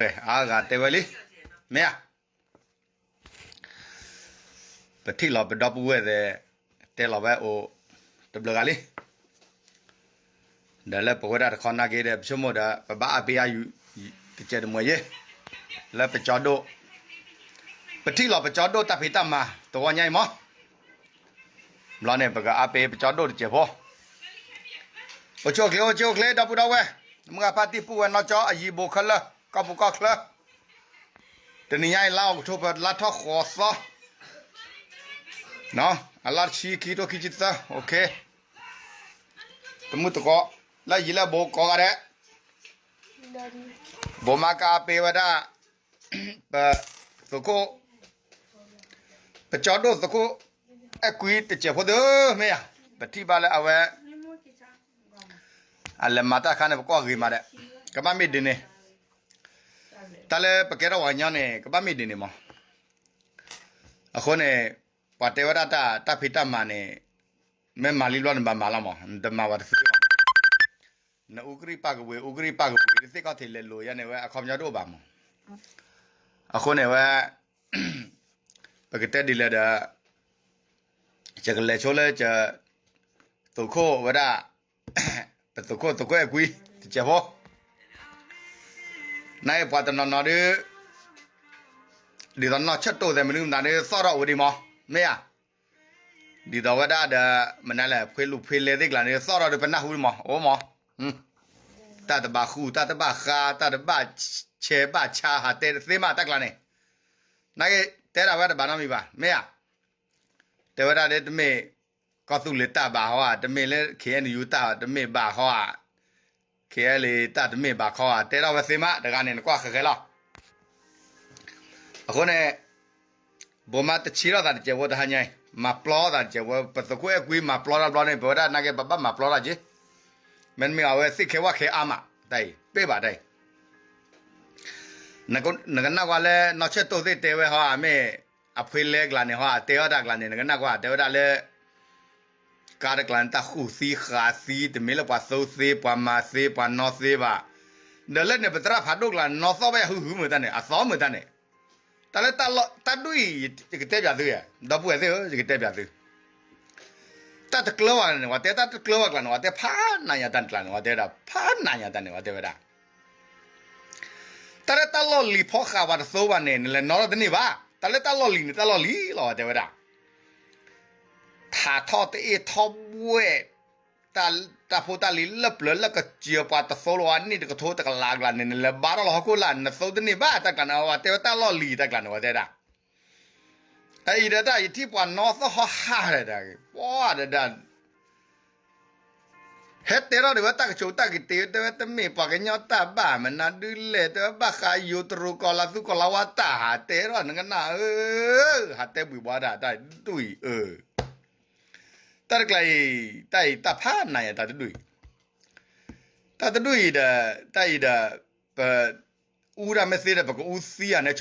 အါဂၤတဲဝဲလံ, မ့ၢ်ဧါ, ပထံၣ်လီၤပဒီပုၢ်ဝဲၢ်သ့ၣ် တဲလီၤဝဲအိၣ်တဘျုးဂၤလံ. ဒီးလၢပဝဲဒၣ်တခီနာ်က့ဒီး ပဆိကမိၣ်ဒီး ပဘၣ်အါပ့ၤအါယုာ် တစဲးတမှဲၤယ့ၢ် လၢပကၠီဒိၣ်, ပထံၣ်လီၤပကၠီဒိၣ်တၢ်ဖံးတၢ်မၤတဝီညါအံၤမး, ဘျီန့ၣ် ပကအါပ့ၤပကၠီဒိၣ်တစဲးဖိ အိၣ်ဆူၣ်အိၣ်ချ့ အိၣ်ဆူၣ်အိၣ်ချ့ ဒီပုၢ်ဒီဝဲၢ်, မုၢ်ဂၤဖါတံၢ်ပူၤဝဲၢ်နီၢ်ကၠီအယံၤဘိခဲလၢာ် ကီၢ်ပူၤကီၢ်ချၢ, တနံၤညါအံၤ လါအီးကထိဘၢၣ် လါထီၣ်ဃိးသီ, အလါတဆံ ခံထိခံဆံသၢ, တမုၢ်တကိး လၢယံၤလၢဘူးကိးဂၤဒဲး, ဘိးမါကအါပ့ၤဝဲဒၣ် ပသုးခိၣ် ပကၠီဒိၣ်သုးခိၣ်အဲၣ်ကွံတစဲးဖိသ့ၣ်ဧၢ, မ့ၢ်ဧါ, ပထံၣ်ဘၣ်လၢအဝဲ အလဲၤမၤတၢ်အခါန့ၣ် ပကွၢ်ဂ့ၤမးဒီး, ကဘၣ်မ့ၢ်ဒ်န့ၣ်, တၢ်လၢပကဲထီၣ်ပှၤကညီန့ၣ် ကဘၣ်မ့ၢ်ဒ်န့ၣ်မး, အဃိန့ၣ် ပှၤတဲဝဲဒၣ်တၢ် တၢ်ဖံးတၢ်မၤန့ၣ် မ့ၢ်မၤလံဘျီနဘၣ်မၤလီၤမး, နတမၤဝဲတသ့ဘၣ်, နအူကရံၣ်ပာ်ကဝ့ၤ အူကရံၣ်ပာ်ကဝ့ၤ တသ့ၣ်ခီၣ်ထံးလဲၤလိာ်ယါန့ၣ်ဝဲ အခီပညီတအိၣ်ဘၣ်မး, အဃိန့ၣ်ဝဲ ပကတဲဒ်လဲၣ်ဒီး ယကလဲၤဆိလၢ သုးခိၣ်ဝဲဒၣ် ပသုးခိၣ် သုးခိၣ်အဲၣ်ကွံ တစဲးဖိ, နာ်က့ပှၤတနီၤနီၤဒီး ဒ်သိးနီၢ်ဆၢၣ်တိၢ်သဲးမနုၤမတၤဒီး သီၣ်ထီၣ်ဝဲဒံးမး, မ့ၢ်ဧါ, ဒ်သိးဝဲဒၣ်ဒီး မနုၤလဲၣ် ဖှ့လူၤဖှ့လဲသ့ၣ်ကျါန့ၣ် သီၣ်ထီၣ်ဒီးပနၢ်ဟူမး အိၣ်မး, တၢ်တဘၣ်ဃူ တၢ်တဘၣ်ဃါ တၢ်တဘၣ်ဆဲးဘၣ်ဆါ ဟးတဲတသ့မးတၢ်ကျါန့ၣ်, နာ်က့တဲဒၣ်ဝဲတဘၣ်နီတမံၤဘၣ် မ့ၢ်ဧါ, တဲဝဲဒၣ်ဒီးတမ့ၢ် ကီၢ်သူလ့ၤတၢ်ဘၣ်ဟီဧါ, တမ့ၢ်လၢ ခ့ၣ်အဲၣ်ယူၣ် တၢ်တမ့ၢ်ဘၣ်ဟီဧါ, ခ့ၣ်အဲၣ်လ့ၤ တၢ်တမ့ၢ်ဘၣ်ခီဧါ, တဲထီၣ်ဝဲသ့မး တဂၤန့ၣ် နကွၢ်ဃဲၤဃဲၤလီၤ. အဃိန့ၣ် ဘိးမါတဆံထီၣ်သးတစဲးဖိတဟါညါအံၤ မၤပျီထီၣ်သးတစဲးဖိ ပသုးခိၣ်အဲၣ်ကွံမၤပျီထီၣ်ဘျီန့ၣ် ပဝဲဒၣ်နာ်က့ ပဘၣ်မၤပျီထီၣ်က့ၤ, မ့တမ့ၢ်အဝဲသ့ၣ်ခဲဝၣ်ခဲအါမး တၢ်အံၤ ပ့ၢ်ဘၣ်တၢ်အံၤ နကနၣ်ကွၢ်လၢ နီၢ်ဆၢၣ်တိၢ်သ့ၣ်တဲဝဲဟီဧါ မ့ၢ် အဖှ့လဲကျါန့ၣ်ဟီဧါ တဲဝဲဒၣ်ကျါန့ၣ် နကနၣ်ကွၢ် တဲဝဲဒၣ်လၢ ကါတကျါန့ၣ် တၢ်ဃူသံဃာ်သံ တမ့ၢ်လၢပှၤသိသ့ ပှၤမၤသ့ ပှၤနီၢ်သ့ဘၣ်. ဒီးလၢန့ၣ် ပသရၣ်ဖးဒိၣ်ကျါ နီၢ်သီၣ်ဘၣ်ယၤဟုဟုမုာ်တၢ်န့ၣ် အသီမုာ်တၢ်န့ၣ်, တၢ်လၢတၢ်လီၢ် တၢ်ဒူၣ်အံၤ ယကတဲပၠးသု, ဒီပုၢ်ဝဲၢ်သ့ၣ်ဧၢ ယကတဲပၠးသု တၢ်တကျၢၤဘၣ်န့ၣ် ပှၤတဲတၢ်တကျၢၤဘၣ်ကျါန့ၣ် ပှၤတဲဖးနးယၤတၢ်န့ၣ်ကျါန့ၣ် ပှၤတဲဝဲဒၣ် ဖးနးယၤတၢ်န့ၣ် ပှၤတဲဝဲဒၣ် တၢ်လၢတၢ်လီၢ်လံၤဖီဃာ်ပှၤတသိဘၣ်န့ၣ် နလဲၤနီၣ်ထီၣ်တန့ၢ်ဘၣ်. တၢ်လၢတၢ်လီၢ်လံၤန့ၣ် တၢ်လီၢ်လံၤလီၤ ပှၤတဲဝဲဒၣ် ထးထီၣ်တအ့ၣ်ထီၣ်ဘှဲၣ်, တၢ်ဖိတၢ်လံၤလၢပျၢၤလၢကစၢၤပှၤတသိလီၤ အနံၣ်တကထိတကလးကျါန့ၣ် နလဲၤဘါထီၣ်လီၤဟီၣ်ခိၣ်လာ် နသိတန့ၢ်ဘၣ် တၢ်ကျါန့ၣ် ပှၤတဲဝဲတၢ်လီၢ်လံၤတၢ်ကျါန့ၣ် ပှၤတဲဒၣ် အအံၤဒီးတၢ်ယထံၣ်ပှၤနီၢ်သီၣ်ဟီၣ်ဟးဒီး ပှၤဒီးဒၣ် ဟဲတဲထီၣ်ဒံးဝဲတၢ်ကဆိးတၢ်ကတ့ၤ တဲဝဲတမ့ၢ်ပှၤကညီတၢ်ဘၣ် မနုၤဒုလဲၣ် တဲဝဲဘၣ်ဃးယိၤတရူးကီၢ်လၤသူကီၢ်လၤဝါတၢ်ဟးတဲထီၣ် နကနၣ်ဧၢ, ဟးတဲဘှံးဘှီဒၣ်တၢ်တဒူၣ်အံၤဧၢ, တၢ်တကျါအံၤ တၢ်အံၤတၢ်ဖးနးယၤတၢ်တဒူၣ်အံၤ, တၢ်တဒူၣ်အံၤဒီး တၢ်အံၤဒီး ပ အူတၢ်မ့ၢ်သ့ဒီး ပကအူသံယၤန့ၣ် ယ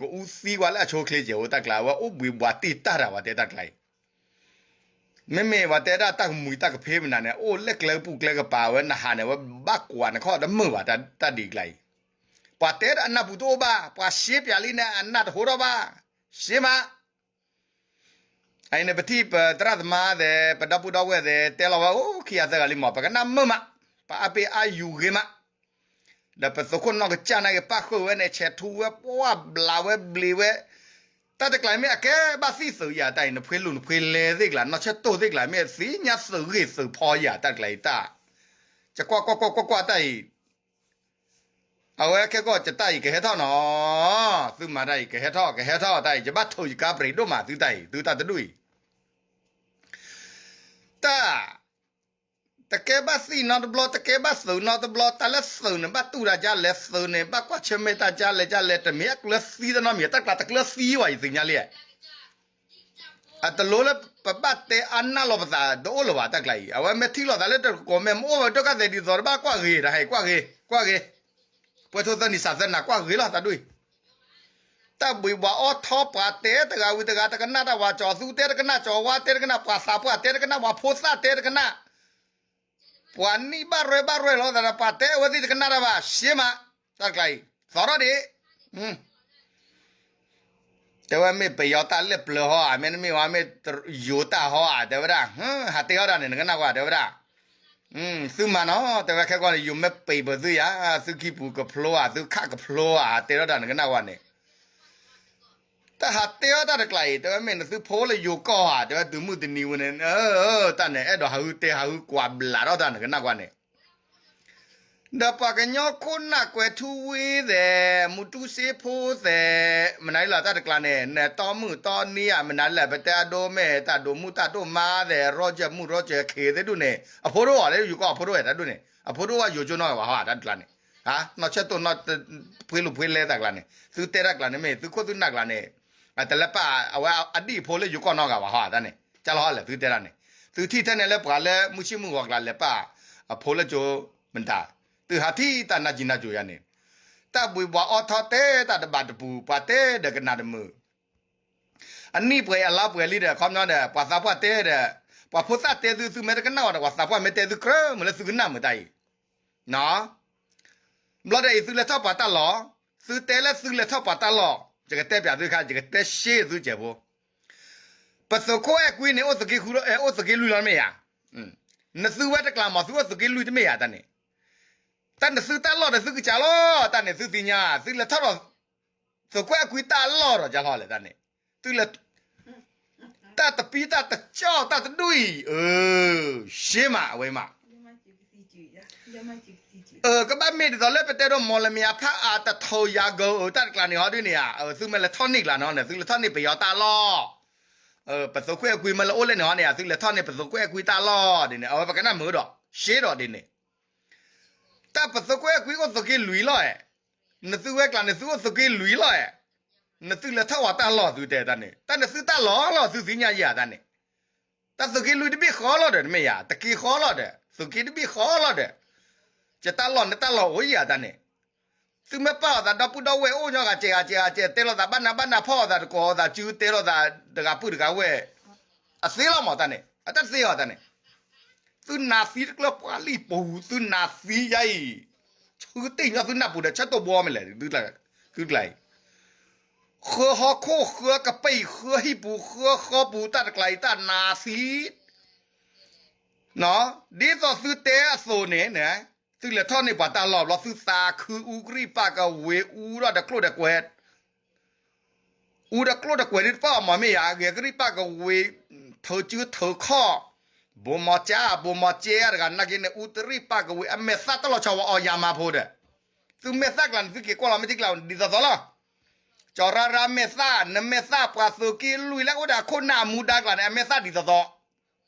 ကအူသံကွၢ်လၢအဆိအချ့ကဲးအိၣ်တၢ်ကျါ အဝဲအိၣ်ဘှံးဘှီတံၢ်တၢ်တၢ် ပှၤတဲတၢ်ကျါအံၤ မ့မ့ၢ်ပှၤတဲဒၣ်တၢ်ကမှံၤတၢ်ကဖ့မနုၤန့ၣ် အိၣ်လၢကျဲကပူၤကျဲကပၤဝဲနဟးန့ၣ် အဝဲဘၣ်ကွၢ်နခီၣ်တမုာ်ဘၣ် တၢ်ဒ်ကျါအံၤ, ပှၤတဲဒၣ်အနၢ်ပူၤတအိၣ်ဘၣ် ပှၤရှ့ပၠးလံန့ၣ် အနၢ်တဟိထီၣ်ဘၣ်, ရှ့မး အအံၤန့ၣ် ပထံၣ်ပသရၣ်သမါသ့ၣ် ပဒီပုၢ်ဒီဝဲၢ်သ့ၣ် တဲလီၤဝဲအိၣ်ခံဂၤသၢဂၤလံမး ပကနၣ်မုာ်မး, ပအါပ့ၤအါယူၤဂ့ၤမး ဒီးပသုးခိၣ်နီၢ်ကစၢ်နာ်က့ ပၣ်ဃုာ်ဝဲန့ၣ် ဆဲးထူဝဲ ပှၢ်ဘျးဝဲဘျံးဝဲ, တၢ်တကျါအံၤမ့ၢ်အကဲဘၣ်သံၣ်သုးယၤ တၢ်အံၤ နဖှ့လူၤနဖှ့လဲသ့ၣ်ကျါ နီၢ်ဆၢၣ်တိၢ်သ့ၣ်ကျါ မ့ၢ်သ့ၣ်ညါသုးဂ့ၢ်သုးဖီယၤ တၢ်တကျါအံၤတၢ်, ယကွၢ်ကွၢ်ကွၢ်ကွၢ်ကွၢ်တၢ်အံၤ အဝဲခဲကီၢ်ယတၢ်အံၤကဟဲထီၣ်နီၤ, သုမၤတၢ်အံၤကဟဲထီၣ် ကဟဲထီၣ်တၢ်အံၤ ယဘၣ်ထိးယကါပြံးဒိၣ်မး သုတၢ်အံၤ သုတၢ်တဒူၣ်အံၤ တၢ်, တကဲဘၣ်သံၣ်နီတဘျီ တကဲဘၣ်သုးနီတဘျီ တၢ်လၢသုးန့ၣ် ဘၣ်တူၢ်တၢ်ကါလဲၣ် သုးန့ၣ် ဘၣ်ကွၢ်ဆၢၣ်မဲာ်တၢ်ကါလဲၣ်ကါလဲၣ် တမ့ၢ်အကျၢၤသံတနီတမံၤ တၢ်ကျါတကျၢၤသံဝဲ ယသ့ၣ်ညါလံ အတလိၣ်လၢပဘၣ်တဲအါနၢ်လီၤပသး တအိၣ်လၢၤဘၣ် တၢ်ကျါအံၤ အဝဲမ့ၢ်ထံၣ်လိာ်သးလၢတကိးမဲာ် မ့ၢ်အိၣ်ဝဲဒိၣ်ကါသဲးဒ်သိး တဘၣ်ကွၢ်ဂ့ၤ တဟဲကွၢ်ဂ့ၤ ကွၢ်ဂ့ၤ ပှဲၤထိၣ်သၢနံၤစးသၢနၤ ကွၢ်ဂ့ၤလီၤ တၢ်ဒူၣ်အံၤ တၢ်ဘှံးဘှီအီထီ ပှၤတဲတဂၤဝံၤတဂၤ တကနၣ်တၢ် ပှၤကၠီၤသူတဲတကနၣ် ကၠီၤဝါတဲတကနၣ် ပှၤသးပှၢ်တဲတကနၣ် ပှၤဖိသၣ်တဲတကနၣ် ပှၤနံၣ်ဘၣ်ရွဲဘၣ်ရွဲလီၤသးဒီး ပှၤတဲအဝဲသ့ၣ်တကနၣ်တၢ်ဘၣ် ရှ့မး တၢ်တကျါအံၤ သီထီၣ်ဒံး, တဲဝဲမ့ၢ်ပယီၤတၢ်လၢပျၢၤဟီဧါ, မ့တမ့ၢ်ဝဲမ့ၢ်ယိၤတၢ်ဟီဧါ, တဲဝဲဒၣ်, ဟးတဲအီၣ်တၢ်န့ၣ် နကနၣ်ကွၢ် တဲဝဲဒၣ်, သုမၤနီၤ တဲဝဲခဲကီၢ်န့ၣ် ယိၤမ့ၢ်ပံးပသုယၤ, သုခံပူၤကဖျိဧါ, သုခးကဖျိဧါ, တဲထီၣ်တၢ်နကနၣ်ကွၢ်န့ၣ် တၢ်ဟးတဲအီၣ်တၢ်တကျါအံၤ တဲဝဲမ့ၢ်နသုဖိလၢယိၤကီၢ်ဧါ, တဲဝဲတုၤမုၢ်တနံၤဝဲန့ၣ်, တၢ်န့ၣ် အဲၣ်ဒိးဟးဂူာ်တဲဟးဂူာ်ကွၢ်ဘျးထီၣ်တၢ်နကနၣ်ကွၢ်န့ၣ်, ဒီးပှၤကညီခိၣ်နၢ်ကွဲၤထူဝံသဲး, မူတူစ့ဖိသဲး, မနုၤလၢတၢ်တကျါန့ၣ် နတီမုၢ်တီနံၤဧါ, မနုၤလၢပတဲအဒိမ့ၢ်တၢ်ဒိးမုၢ်တၢ်ဒိးမါသဲး, ရီကၠၢ်မုၢ်ရီကၠၢ်ခ့သ့ၣ်ဒူၣ်န့ၣ် အဖိဒိၣ်အီၤလၢယိၤကီၢ်အဖိဒိၣ်ဝဲတၢ်ဒူၣ်န့ၣ် အဖိဒိၣ်ဝဲယိၤကၠိနီၢ်ဂၤဘၣ်ဟီဧါ တၢ်တကျါန့ၣ်, နီၢ်ဆၢၣ်တိၢ်နီၢ် ဖှ့လိာ်ဖှ့လဲတၢ်ကျါန့ၣ် သုတဲတၢ်ကျါန့ၣ်မ့ၢ် သုခိၣ်သုနၢ်ကျါန့ၣ်, တလၢပၢ် အဝဲအဒံၣ်အဖိလၢယိၤကီၢ်နီၢ်ဂၤဘၣ်ဟီဧါတၢ်န့ၣ်, ကၢ်လီၤဟီလဲၣ်သုတဲတၢ်န့ၣ်, သုထံၣ်ထဲန့ၣ်လၢပှၤလၢမုၢ်ဆ့ၣ်မုၢ်ဂီၤကျါလဲၤပၢ် အဖိလၢကၠိမတၤ, သုဟးထံၣ်တၢ်နါကံနါကၠိယါန့ၣ်, တၢ်ဘှံးဘှီအီထီတဲတၢ်တဘၣ်တပူၤ ပှၤတဲဒီးကနၣ်တမုာ် အနံၣ်ပှဲၤအလါပှဲၤလံဒီး ခီပညီဒီး ပှၤသးပှၢ်တဲဒီး, ပှၤဖိသၣ်တဲသု သုမ့ၢ်တကနၣ်ဝဲဒီး ပှၤသးပှၢ်မ့ၢ်တဲသုကြၢးမုာ်လၢသုကနၣ်မုာ်တၢ်အံၤ, ဘျီဒီးအံၤသုလဲၤထီၣ်ပှၤတၢ်လီၢ်, သုတဲလၢသုလဲၤထီၣ်ပှၤတၢ်လီၢ်, ယကတဲပၠးသုခါ ယကတဲရှဲသုကဲးဖိ, ပသုးခိၣ်အဲၣ်ကွံန့ၣ် အိၣ်သုးက့လွံၢ်လီၤတမ့ၢ်ဧါ, နသုဝဲတကျါမး သုအိၣ်သုးက့လွံၢ်တမ့ၢ်ဧါတၢ်န့ၣ် တၢ်နသုတၢ်လီၢ်ဒီးသုကစၢ်လီၤ, တၢ်န့ၣ် သုသ့ၣ်ညါ သုလဲၤထီၣ်ဒီး သုးခိၣ်အဲၣ်ကွံတၢ်လီၢ်ဒီးကၢ်လီၤလဲၣ်တၢ်န့ၣ်, သုလဲၤ တၢ်တပံတၢ်တကၠီၣ်တၢ်တဒူၣ်အံၤ, ရှဲမးအဝဲမး, ကဘၣ်မ့ၢ်ဒ်သိးလၢပတဲဒိးမီၢ်လမံၤအဖၣ်အတထီယၤကၢၤဧၢ တၢ်တကျါန့ၣ်ဟီဒ်န့ၣ်ဧါ, သုမ့ၢ်လဲၤထီၣ်န့ၢ်ကျါန့ၣ် သုလဲၤထီၣ်န့ၢ်ပယီၤတၢ်လီၢ်, ပသုးခိၣ်အဲၣ်ကွံမ့ၢ်လၢအိၣ်လဲၣ်န့ၣ်ဟီန့ၣ် သုလဲၤထီၣ်န့ၢ်ပသုးခိၣ်အဲၣ်ကွံတၢ်လီၢ်ဒ်န့ၣ် အဝဲပကနၣ်မုာ်ဒီး ရှဲဒီးဒ်န့ၣ် တၢ်ပသုးခိၣ်အဲၣ်ကွံအိၣ်သုးက့လွံၢ်လီၢ်ဧါ, နသုဝဲကျါန့ၣ် သုအိၣ်သုးက့လွံၢ်လီၢ်ဧါ, နသုလဲၤထီၣ်ဝဲတၢ်လီၢ်သုတဲတၢ်န့ၣ် တၢ်နသုတၢ်လီၢ်လီၤ သုသ့ၣ်ညါယၤတၢ်န့ၣ်, တၢ်သုးက့လွံၢ်တဘ့ၣ်ဃီလီၤဒီး တမ့ၢ်ယၤ တက့ဃီလီၤဒီး သုးက့တဘ့ၣ်ဃီလီၤဒီး ယတၢ်လီၢ်နတၢ်လီၢ်အိၣ်ယၤတၢ်န့ၣ် သုမ့ၢ်ပာ်အီၤသးဒီပုၢ်ဒီဝဲၢ်အိၣ်ညီဂၤစဲးဂၤစဲးဂၤစဲး တဲလိာ်သးဘၣ်နးဘၣ်နးဖီၣ်အီၤသးတကိးအီၤသးစု တဲလိာ်သးတဂၤပုၢ်တဂၤဝဲၢ် အသ့လီၤမးတၢ်န့ၣ် အတၢ်တသ့အီၤတၢ်န့ၣ် သုနၢ်သံတကျၢၢ်ပှၤလံၢ်ပူၤ သုနၢ်သံယါအံၤ ဆူတ့ၢ်ညီသုနၢ်ပူၤဒီးဆၢတိၢ်ဘှီမ့ၢ်လဲၣ် သုကျါအံၤ ဃၢဟီၣ်ခိၣ်ဃၢကပံာ်ဃၢဟံၣ်ပူၤဃၢဃီပူၤတၢ်တကျါအံၤတၢ်နၢ်သံ ဒ်သိးသုတဲအသိးန့ၣ် သုလဲၤထီၣ်န့ၢ်ပှၤတၢ်လီၢ်ဘျီ သုသးခုအူကရံၣ်ပာ်ကဝ့ၤအူဒီးတကျိၣ်တကွဲး အူတကျိၣ်တကွဲးဒ်တပၣ်အီၤမးမ့ၢ်ယၤ ဂဲၤကရံၣ်ပာ်ကဝ့ၤ ထုးစုထုးခီၣ် ဘိးမီၤကၠါ ဘိးမီၤကၠါတဂၤနာ်က့န့ၣ် အူတရံၣ်ပာ်ကဝ့ၤ အမဲာ်သၣ်တလီၤဆီဝဲအီၤယၤမၤဖိဒီး သုမဲာ်သၣ်ကျါန့ၣ် သုက့ၤကွၢ်လီၤမ့ၢ်ထံကျါဒ်သိးသိးလီၤ ကၠီၤရၢ်ရၢ်မဲာ်သၣ် နမဲာ်သၣ်ပှၤသုးက့လွံၢ်လၢအိၣ်ဒီးအခိၣ်နၢ်အမူဒါကျါန့ၣ် အမဲာ်သၣ်ဒ်သိးသိး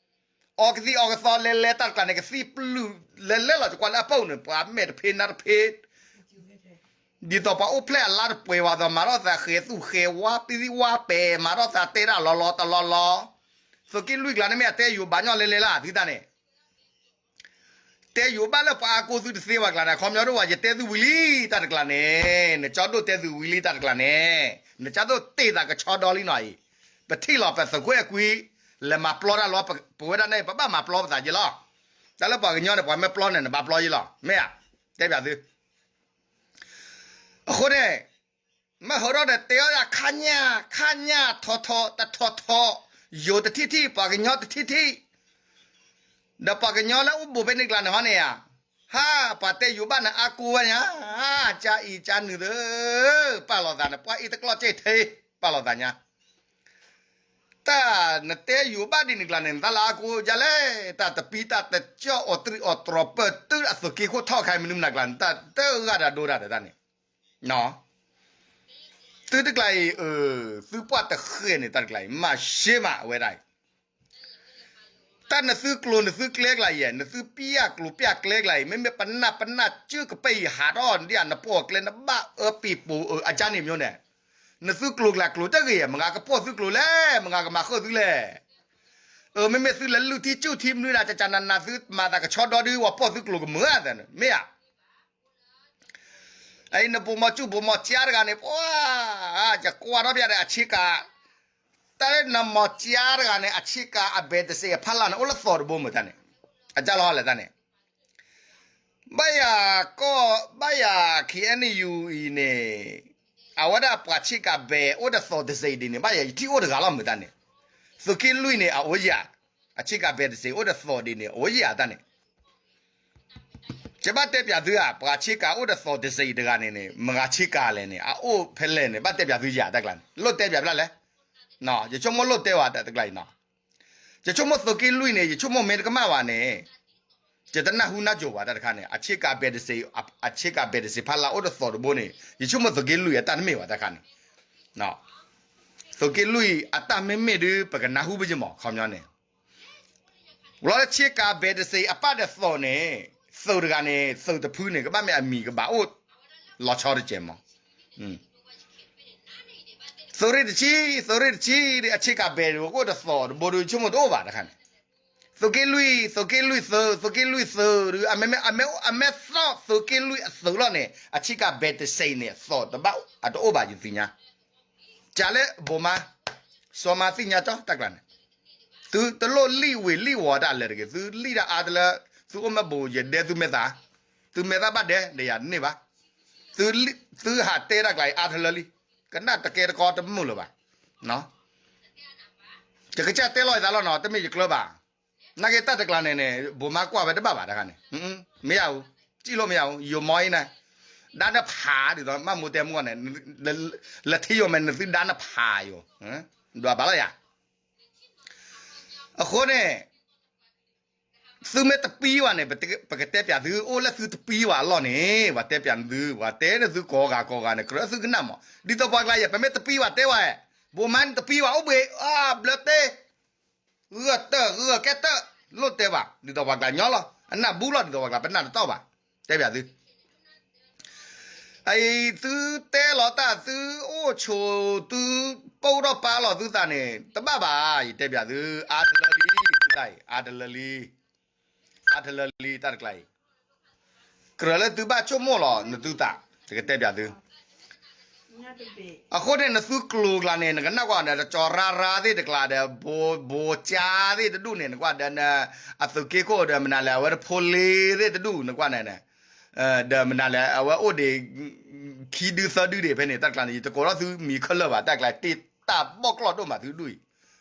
အီကသံၣ်အီကသီလဲၤလဲၤတၢ်တကျါန့ၣ် ကသံၣ်ပျုၢ်လဲၤလဲၤလီၤ ကကွၢ်လၢအပူၤန့ၣ် ပှၤမဲာ်တဖ့နါတဖ့ ဒ်သိးပှၤအိၣ်ဖျဲၣ်အလါတပှဲၤဝဲသိး မၤထီၣ်သးဃဲၤသူၣ်ဃဲၤဝါ ပသံၣ်ဝါပဲာ် မၤထီၣ်သးတဲတၢ်လီၤလီၤတလီၤလီၤ သုးက့လွံၢ်ကျါန့ၣ်မ့ၢ်အတဲယိၤဘၣ်ညီလဲၤလဲၤလၢသုတၢ်န့ၣ် တဲယိၤဘၣ်လၢပှၤအါကိၢ်သုတသ့ဘၣ်ကျါန့ၣ် ခီပညီဒိၣ်ဝဲ ယတဲသုဝံၤလံ တၢ်တကျါန့ၣ် နကၠီဒိၣ်တဲသုဝံၤလံ တၢ်တကျါန့ၣ် နကၠီဒိၣ်တ့ၢ်သးကဆီဒီလံနီၤအံၤ ပထံၣ်လီၤပသုးခိၣ်အဲၣ်ကွံ လဲၤမၤပျီတၢ်လီၤ ပဝဲဒၣ်န့ၣ် ပဘၣ်မၤပျီပသးက့လီၤ တၢ်လၢပှၤကညီန့ၣ် ပှၤမ့ၢ်ပျီန့ၣ် နဘၣ်ပျီယ့လီၤ မ့ၢ်ဧါ တဲပၠးသု အဃိန့ၣ် မ့ၢ်ဟးထီၣ်ဒီးတဲအီၣ်ယၤ ခါညၣ် ခါညၣ် ထီထီ တထီထီ ယိၤတထံၣ်ထံၣ် ပှၤကညီတထံၣ်ထံၣ် ဒီးပှၤကညီလၢအိၣ်ဘူးဖဲန့ၣ်ကျါန့ၣ်ဟီန့ၣ်ဧါ ဟါ ပှၤတဲယိၤဘၣ်န့ၣ်အါကိၢ်ဝဲညါ ကၢ်အံၤကၢ်နုာ်သၢ ပာ်လီၤသးန့ၣ် ပှၤအံၤတကျီၢ်ကဲထဲ ပာ်လီၤသးညါ တၢ်နတဲယိၤဘၣ်ဒ်န့ၣ်ကျါန့ၣ် နတၢ်လၢအါကိၢ်ဒ်လဲၣ် တၢ်တပံတၢ်တကၠီၣ်အီၤတရံးအီၤတြီၤပၢၢ်တုၤအသုးက့ခိၣ်ထီၣ်ခါမနုၤမနုၤကျါန့ၣ် တၢ်တဂၤဒၣ်ဒိဒၣ်ဒီးတၢ်န့ၣ် သုတကျါအံၤ သုပှၢ်တဃဲၤန့ၣ်တၢ်တကျါအံၤ မၤရှဲမးအဝဲဒၣ်အံၤ တၢ်နသုကျိၤနသုကျဲကျါအံၤ နသုပျၢ်ကျိၤပျၢ်ကျဲကျါအံၤ မ့မ့ၢ်ပနၢ်ပနၢ်စုကပဲၢ်အံၤ ဟးထီၣ်ဒ်အနပိာ်အကျဲ နဘၣ်အၢပံာ်ပိာ်အၢအကၢ်န့ၣ်မျိုးန့ၣ် နသုကျိၤကျါကျိၤတဂ့ၤ မ့ၢ်ဂၤကပိာ်သုကျိၤလဲၣ် မ့ၢ်ဂၤကမၤဃုာ်သုလဲၣ် အၢ မ့မ့ၢ်သုလဲၤလုၢ်ထံကၠူၣ်ထံမနုၤဒၣ် ကကနၤနၤသုမၤသးကဆီဒီဒု ဝဲပိာ်သုကျိၤကမုာ်ဧါသၢန့ၣ် မ့ၢ်ဧါ အံၤနဘိးမီၤစူၣ်ဘိးမီၤစၢ်တဂၤန့ၣ် ပှၤ ယကွၢ်ထီၣ်ဖျါဒီးအဆ့ကၤ တၢ်လၢနမီၤစၢ်တဂၤန့ၣ် အဆ့ကၤအဘဲတစဲးအဖီလာ်န့ၣ် အိၣ်လၢသီတဘိမုၢ်တၢ်န့ၣ် အကၢ်လီၤလဲၣ်တၢ်န့ၣ် ဘၣ်ယၤကီၢ် ဘၣ်ယၤ ခ့ၣ်အဲၣ်ယူၣ်အံၤန့ၣ် အဝဲဒၣ်ပှၤဆ့ကၤဘဲအိၣ်တသိးတစဲးဒ်န့ၣ် ဘၣ်ယၤယထံၣ်အိၣ်တဂၤလီၤမုာ်တၢ်န့ၣ်, သုးက့လွံၢ်န့ၣ် အအိၣ်ယၤ, အဆ့ကၤဘဲတစဲးအိၣ်တသိးဒ်န့ၣ် အအိၣ်ယၤတၢ်န့ၣ် ယဘၣ်တဲပၠးသုဧါ, ပှၤဆ့ကၤအိၣ်တသိးတစဲးအံၤတဂၤန့ၣ်န့ၣ် မတၤဆ့ကၤလဲၣ်န့ၣ် အအိၣ်ဖဲလဲၣ်န့ၣ် ဘၣ်တဲပၠးသုယၤတၢ်ကျါန့ၣ် လိၣ်တဲပၠးဖဲလဲၣ်, ယဆိကမိၣ်လိၣ်တဲဝဲတၢ်တကျါအံၤနီၤ, ယဆိကမိၣ်သုးက့လွံၢ်န့ၣ် ယဆိကမိၣ်မ့ၢ်တကမၣ်ဘၣ်န့ၣ် ယတနၢ်ဟူနၢ်ကိၤဘၣ်တၢ်တခါန့ၣ် အဆ့ကၤဘဲတစဲး အဆ့ကၤဘဲတစဲးဖးလၢအိၣ်တသိးတဘိန့ၣ် ယဆိကမိၣ်သုးက့လွံၢ်အတၢ်တမ့ၢ်ဘၣ်တၢ်တခါန့ၣ် သုးက့လွံၢ်အတၢ်မ့မ့ၢ်ဒုး ပကနၢ်ဟူဘၣ်ယမီၤခီပညီန့ၣ် လီၤလၢဆ့ကၤဘဲတစဲးအပၢ်ဒီးသိးန့ၣ် သုးတဂၤန့ၣ် သုးတဖုန့ၣ် ကဘၣ်မ့ၢ်အမံၤကဘၣ်အိၣ်လီၤဆီတကဲးမီၤ, သုးရ့ၣ်တဆံ သုးရ့ၣ်တဆံဒီး အဆ့ကၤဘဲဒုး ကအိၣ်တသိးတဘိဒုး ဆိကမိၣ်တအိၣ်ဘၣ်တခါန့ၣ်, သုးက့လွံၢ် သုးက့လွံၢ်သုး သုးက့လွံၢ်သုးဒုး အမ့ၢ်သီၣ်သုးက့လွံၢ်အသုးလီၤန့ၣ် အဆ့ကၤဘဲတစဲးန့ၣ် အသိးတဘၣ်အတအိၣ်ဘၣ်ယသ့ၣ်ညါ, ကလဲၣ်ဘိမါ စီၤမါသ့ၣ်ညါကၠီတၢ်ကျါန့ၣ်, သုတလိၣ်လံၣ်ဝ့ၤလံၣ်ဝီၤတၢ်လၢတဂ့ၤ, သုလံၣ်တၢ်အါတလၢ သုအိၣ်မ့ၢ်ဘိးယဒဲသုမဲာ်သး, သုမဲာ်သးဘၣ်ဒဲဒီးယၤတန့ၢ်ဘၣ်, သုဟးတဲတၢ်ကျါအံၤအါတလၢလံ, ကနၣ်တကဲတကီတမုာ်လၢၤဘၣ်, ယကစၢ်တဲလီၤယသးလီၤနီၤ တမ့ၢ်ယကျၢၤဘၣ်, နာ်က့တၢ်တကျါန့ၣ်န့ၣ် ဘိးမါကွၢ်ဝဲတဘၣ်ဘၣ်တခါန့ၣ်, မ့ၢ်ယၤအူ, စံၣ်လိၣ်မ့ၢ်ယၤအူ ယိၤမီအံၤန့ၣ်, ဒါနဖးဒ်သိး မ့ၢ်မိၢ်တဲမုၢ်ဂီၢ်န့ၣ်, လၢထံယိၤမဲာ်နသုဒါနဖးယိၤ, ဒွးဘၣ်လီၤယၤ အဃိန့ၣ် သုမ့ၢ်တပံဝဲန့ၣ် ပကတဲပၠးသု အိၣ်လၢသုတပံဝဲအလီၢ်န့ၣ် ပှၤတဲပၠးသု ပှၤတဲန့ၢ်သုကိးဂၤကိးဂၤန့ၣ် ကြၢးသုကနၣ်မး ဒ်သိးပှၤကျါယဲ ပမ့ၢ်တပံဝဲတဲဝဲ, ဘိးမါန့ၣ်တပံဝဲအိၣ်ဘှံး အဘျၢတ့ ဂၢၢ်တၢၢ် ဂၢၢ်ကဲတၢၢ် လိၣ်တဲဘၣ် ဒ်သိးပှၤကျါညီလီၤ အနၢ်ဘူးလီၤ ဒ်သိးပှၤကျါ ပနၢ်တတီၢ်ဘၣ် တဲပၠးသု အံၤသုတဲလီၤတၢ် သုအိၣ်ဆိး သုပိၢ်ထီၣ်ပာ်လီၤသုသးန့ၣ် တဘၣ်ဘၣ် ယတဲပၠးသု အါတလၢလံ သုသးအံၤ အါတလၢလံ အါတလၢလံ တၢ်တကျါအံၤ ကြၢးလၢသုဘၣ်ဆိကမိၣ်လီၤ နသုသး ယကတဲပၠးသု အဃိန့ၣ် နသုကျိၤကျါန့ၣ် နကနၣ်ကွၢ်ဒီး တကၠီၤရါရါသ့ၣ်တကျါဒီး ဘိကၠါသ့ၣ်တဒူၣ်န့ၣ် နကွၢ်ဒီး အသုးက့ခိၣ်ဒီး မနုၤလဲၣ် အဝဲတဖိလ့သ့ၣ်တဒူၣ် နကွၢ်န့ၣ် ဒီးမနုၤလဲၣ် အဝဲအိၣ်ဒံး ခံဒုသၢဒုဒံးဖဲန့ၣ် တၢ်တကျါန့ၣ် ယတကိးထီၣ်သုမံၤခဲလၢာ်ဘၣ် တၢ်တကျါ တ့တၢ်ဘီၣ်ကျီၢ်ဒိၣ်မးသုဒူၣ်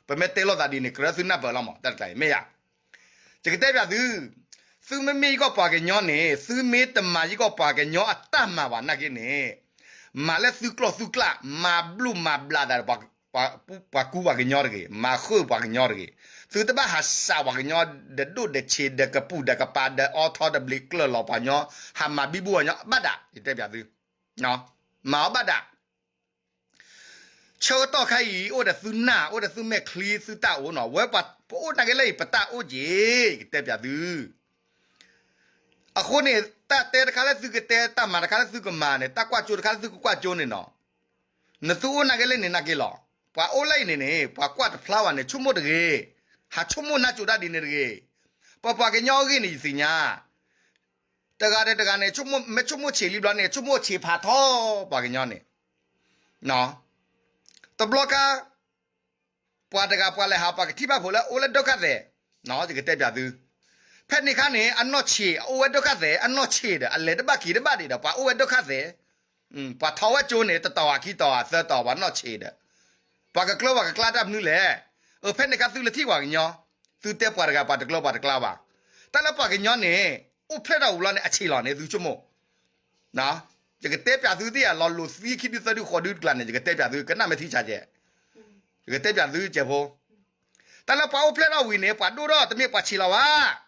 အံၤ ပမ့ၢ်တဲလိာ်သးဒ်န့ၣ် ကြၢးသုနၢ်ပၢၢ်လီၤမး တၢ်တကျါအံၤ မ့ၢ်ယၤ ယကတဲပၠးသု, သုမ့မ့ၢ်ယကီၢ်ပှၤကညီန့ၣ် သုမ့ၢ်တမၤယကီၢ်ပှၤကညီအတၢ်မၤဘၣ်နာ်က့န့ၣ်, မၤလၢသုကျိာ်သုကျၢ် မၤဘျုးမၤဘျးသးဒီး ပှၤကူပှၤကညီတဂ့ၤ, မၤဃုာ်ပှၤကညီတဂ့ၤ, သုတဘၣ်ဟးစးပှၤကညီ ဒီးဒိၣ်ဒီးဆံး ဒီးကပူၤဒီးကပၤ ဒီးအီထီ ဒီးဘျံးကျၢၢ်လီၤပှၤကညီ, ဟးမၤဘံဘူပှၤကညီဘၣ်ဒၣ် ယတဲပၠးသု, မၤအီၤဘၣ်ဒၣ် ဆၢကတီၢ်ခဲအံၤ အိၣ်ဒီးသုနၢ် အိၣ်ဒီးသုမဲာ်ချံသုတၢ်အိၣ်နီၤ ဝဲပအိၣ်နာ်က့လၢအံၤ ပတၢ်အိၣ်က့ၤ ယကတဲပၠးသု, အဃိန့ၣ် တၢ်တဲတခါလၢသုကတဲ တၢ်မၤတခါလၢသုကမၤန့ၣ် တၢ်ကွၢ်ကၠိတခါလၢသုကကွၢ်ကၠိန့ၣ်နီၤ, နသုအိၣ်နာ်က့လၢန့ၣ်နာ်က့လီၤ, ပှၤအိၣ်လၢအံၤန့ၣ်န့ၣ် ပှၤကွၢ်တဖျါဘၣ်န့ၣ် ဆိကမိၣ်တဂ့ၤ, ဟးဆိကမိၣ်နၢ်ကၠိတၢ်ဒ်န့ၣ်တဂ့ၤ, ပပှၤကညီအဂ့ၢ်န့ၣ် ယသ့ၣ်ညါ တဂၤဒီးတဂၤန့ၣ် မ့ၢ်ဆိကမိၣ်ဆံးလံဘျီန့ၣ် ဆိကမိၣ်ဆံးဖးထီ ပှၤကညီန့ၣ်, တဘျီခါ ပှၤတဂၤပှၤလဲၤဟး ပှၤကထံၣ်ဘၣ်ဖိလၢအိၣ်လၢဒုက္ခသည်, ယကတဲပၠးသု, ဖဲန့ၣ်ခါန့ၣ် အနီၢ်ဆံး အအိၣ်ဝဲဒုက္ခသည် အနီၢ်ဆံးဒီး အလဲၤတဘၣ်က့ၤတဘၣ်ဒံးဒီး ပှၤအိၣ်ဝဲဒုက္ခသည်, ပှၤထီၣ်ဝဲကၠိန့ၣ် တတီၤခံတီၤသၢတီၤ ပှၤနီၢ်ဆံးဒီး ပှၤကကျၢပှၤကကျါတၢ်မနုၤလဲၣ်, ဖဲန့ၣ်ခါသုလၢထံၣ်ပှၤကညီ, သုတဲပှၤတဂၤပှၤတကျၢပှၤတကျါဘၣ်, တၢ်လၢပှၤကညီန့ၣ် အိၣ်ဖျဲၣ်ထီၣ်ဝံၤလီၤန့ၣ် အဆံးလီၤန့ၣ် သုဆိကမိၣ် ယကတဲပၠးသုသ့ၣ်ဧါ လီၤလိာ်သံခံဒုသၢဒုဃိးဒုတကျါန့ၣ် ယကတဲပၠးသု ကနၣ်မ့ၢ်ထံဆးကဲး, ယကတဲပၠးသုကဲးဖိ, တၢ်လၢပှၤအိၣ်ဖျဲၣ်ထီၣ်ဝံၤန့ၣ် ပှၤဒိၣ်ထီၣ်တမ့ၢ်ပှၤဆံးလီၤဘၣ်,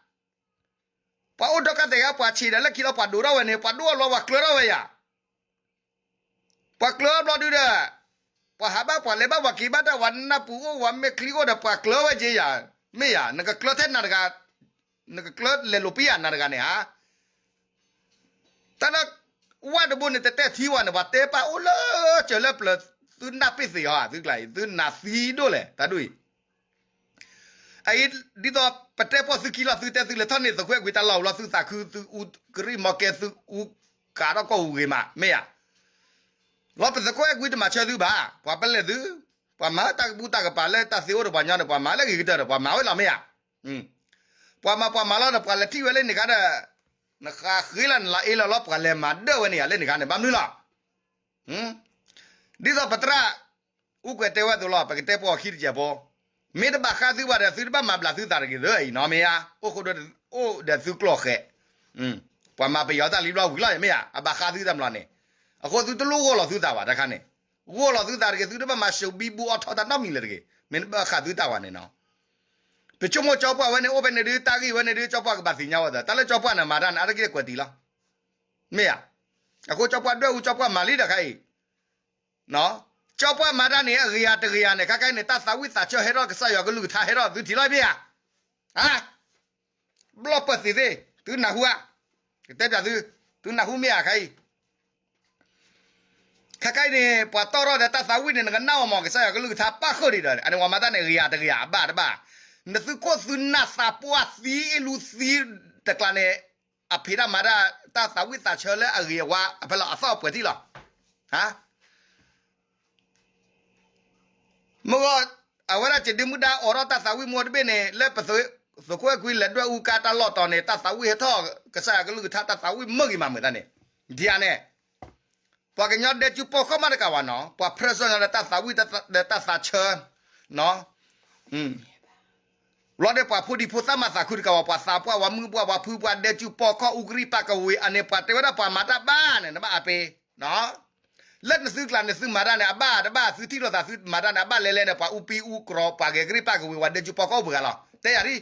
ပှၤအိၣ်ဒုက္ခသည် ပှၤဆံးဒီး လၢခံလီၤပှၤဒိၣ်ထီၣ်ဝဲန့ၣ် ပှၤဒိၣ်ထီၣ်ဘျီပှၤကျၢၤထီၣ်ဝဲယၤ ပှၤကျၢၤဘျီဒုဒီး ပှၤဟးဘၣ်ပှၤလဲၤဘၣ်ပှၤက့ၤဘၣ်တၢ် ပှၤနၢ်ပူၤအိၣ် ပှၤမဲာ်ချံအိၣ်ဒီး ပှၤကျၢၤဝဲက့ၤယၤ, မ့ၢ်ယၤ နကကျၢၤထဲနၤတဂၤ, နကကျၢၤလဲၤလိာ်ပံယၤနၤတဂၤန့ၣ်ဧါ, တၢ်လၢ ဝၣ်တဘိန့ၣ် တတဲထံဝဲန့ၣ် ပှၤတဲပာ်အိၣ်လၢစၢၤလၢပျၢၤ သုနၢ်ပ့ၢ်သ့ၣ်ဧါ သုကျါအံၤ သုနၢ်သံဒိၣ်လဲၣ် တၢ်ဒ်အံၤ အအံၤ ဒ်သိးပတဲပီၢ်သုခံလီၤ သုတဲသုလဲၤထီၣ်န့ၢ်သုးခိၣ်အဲၣ်ကွံတၢ်လီၢ်လီၤ သုသးခု သုအူကရံၣ်မီကဲ သုအူကးထီၣ်ကီၢ်ပူၤဂ့ၤမး မ့ၢ်ဧါ, လီၤပသုးခိၣ်အဲၣ်ကွံတမၤဆၢသုဘၣ် ပှၤပလဲၢ်သု, ပှၤမၤတၢ်ကဘူၣ်တၢ်ကပၤလၢတၢ်သ့အိၣ်ဒီးပှၤညီဒီး ပှၤမၤလၢဂ့ၤကတၢၢ်ဒီး ပှၤမၤဝဲလီၤမ့ၢ်ဧါ, ပှၤမၤပှၤမၤလီၤဒီး ပှၤလဲၤထံၣ်ဝဲလၢန့ၣ်ခါဒီး နဃးဃ့လီၤနလၤအ့လီၤလီၤ ပှၤလဲၤမၤဒၢၣ်ဝဲန့ၣ်ယၤလၢနဂၤန့ၣ် ဘၣ်မနုၤလီၤ. ဒ်သိးပသရၣ် အူကွဲၤတဲဝဲအသိးလီၤ ပကတဲပှၤခံတစဲးဖိ, မ့ၢ်တဘၣ်ဃးသုဘၣ်ဒီး သုတဘၣ်မၤဘျးသုသးတဂ့ၤသၢအံၤနီၤ မ့ၢ်ဧါ, အိၣ်ဃိဒီး အိၣ်ဒီးသုကျိာ်ဃဲး, ပှၤမၤပယီၤတၢ်လံဘျီဝံၤလီၤ မ့ၢ်ဧါ, အဘၣ်ဃးသုတၢ်မလီၤန့ၣ်, အဃိသုတလိၣ်ဂီၢ်လီၤသုသးဘၣ်တခါန့ၣ်, ဂီၢ်လီၤသုသးတဂ့ၤ သုတဘၣ်မၤစၢၤဘံဘူအီထီတၢ်နီတမံၤလၢၤတဂ့ၤ, မ့ၢ်တဘၣ်ဃးသုတၢ်ဝဲန့ၣ်နီၤ ပဆိကမိၣ်ကၠီပှၢ်ဝဲန့ၣ် အိၣ်ဖဲန့ၣ်ဒုး တၢ်ဂ့ၢ်ဝဲန့ၣ်ဒုး ကၠီပှၢ်ကဘၣ်သ့ၣ်ညါဝဲသၢ တၢ်လၢကၠီပှၢ်န့ၣ်မၤတၢ်န့ၣ် အါတက့ၢ်ကွဲးတံၢ်လီၤ. မ့ၢ်ဧါ, အဃိကၠီပှၢ်ဒွဲၣ်အူ ကၠီပှၢ်မၤလံဒီးခါအံၤ, ကၠီပှၢ်မၤတၢ်န့ၣ် အဂ့ၤယၤတဂ့ၤယၤန့ၣ် ခါခဲအံၤန့ၣ် တၢ်သးဝံၣ်သးဆၢဟဲထီၣ် ကစၢ်ယွၤကလုၢ်ကထါဟဲထီၣ်သုထံၣ်လီၤမ့ၢ်ဧါ, ဘျီၣ်ပၢၢ်သ့ၣ်သ့ၣ် သုနၢ်ဟူဧါ, ကတဲပၠးသု, သုနၢ်ဟူမ့ၢ်ဧါခါအံၤ ခဲခဲအံၤန့ၣ် ပှၤတီၢ်ထီၣ်ဒီးတၢ်သးဝံၣ်န့ၣ် နကနၣ်အီၤမး ကစၢ်ယွၤကလုၢ်ကထါပၣ်ဃုာ်ဒံးဒီး အန့ၣ်ပှၤမၤတၢ်န့ၣ် ဂ့ၤယၤတဂ့ၤယၤ အဘၣ်တဘၣ်, နသုခိၣ်သုနၢ်သးပှၢ်သံအ့လူသံတကျါန့ၣ်, အဖံးတၢ်မၤတၢ် တၢ်သးဝံၣ်သးဆၢလၢအဂ့ၤအဝါ အဖဲလီၤအသီၣ်အပှဲၤထံၣ်လီၤ. မ့ၢ်ဂီၢ်, အဝဲဒၣ်စ့ၢ်ဒုးမုၢ်ဒါအိးထီၣ်တၢ်သးဝံၣ်မူတဘ့ၣ်န့ၣ် လၢပသုးခိၣ်အဲၣ်ကွံလၢဒွဲၣ်အူကါတၢ်လီၢ်တီၤန့ၣ် တၢ်သးဝံၣ်ဟဲထီၣ် ကစၢ်ယွၤကလုၢ်ကထါတၢ်သးဝံၣ်မုာ်ဂ့ၤမးမုာ်တၢ်န့ၣ်, ဒ်အန့ၣ်, ပှၤကညီဒဲကၠူပီခီၣ်မးတကးဝဲနီၤ ပှၤဖျဲၣ်စီညါဒီးတၢ်သးဝံၣ်ဒီးတၢ်သးဆၢ ဘျီဒီးပှၤဖိဒံဖိသၣ်မၤသးခုတကးဝဲ ပှၤသးပှၢ် ပှၤမုၢ်ပှၢ် ပှၤဖုပှၢ်ဒဲကၠူပီခီၣ်အူကရံၣ်ပၢ်ကဝ့ၤ အန့ၣ်ပှၤတဲဝဲဒၣ်ပှၤမၤတၢ်ဘၣ်န့ၣ် နဘၣ်အါပ့ၤ, လၢနသုကျါန့ၣ်သုမၤတၢ်န့ၣ် အဘၣ်တဘၣ် သုထံၣ်လိာ်သးသုမၤတၢ်န့ၣ် အဘၣ်လဲၤလဲၤန့ၣ် ပှၤအူပံအူကြီ ပှၤဂဲၤကရံၣ်ပၢ်ကဝ့ၤ ပှၤဒဲကၠူပီခီၣ်အိၣ်ပှဲၤဂၤလီၤ တဲယၤ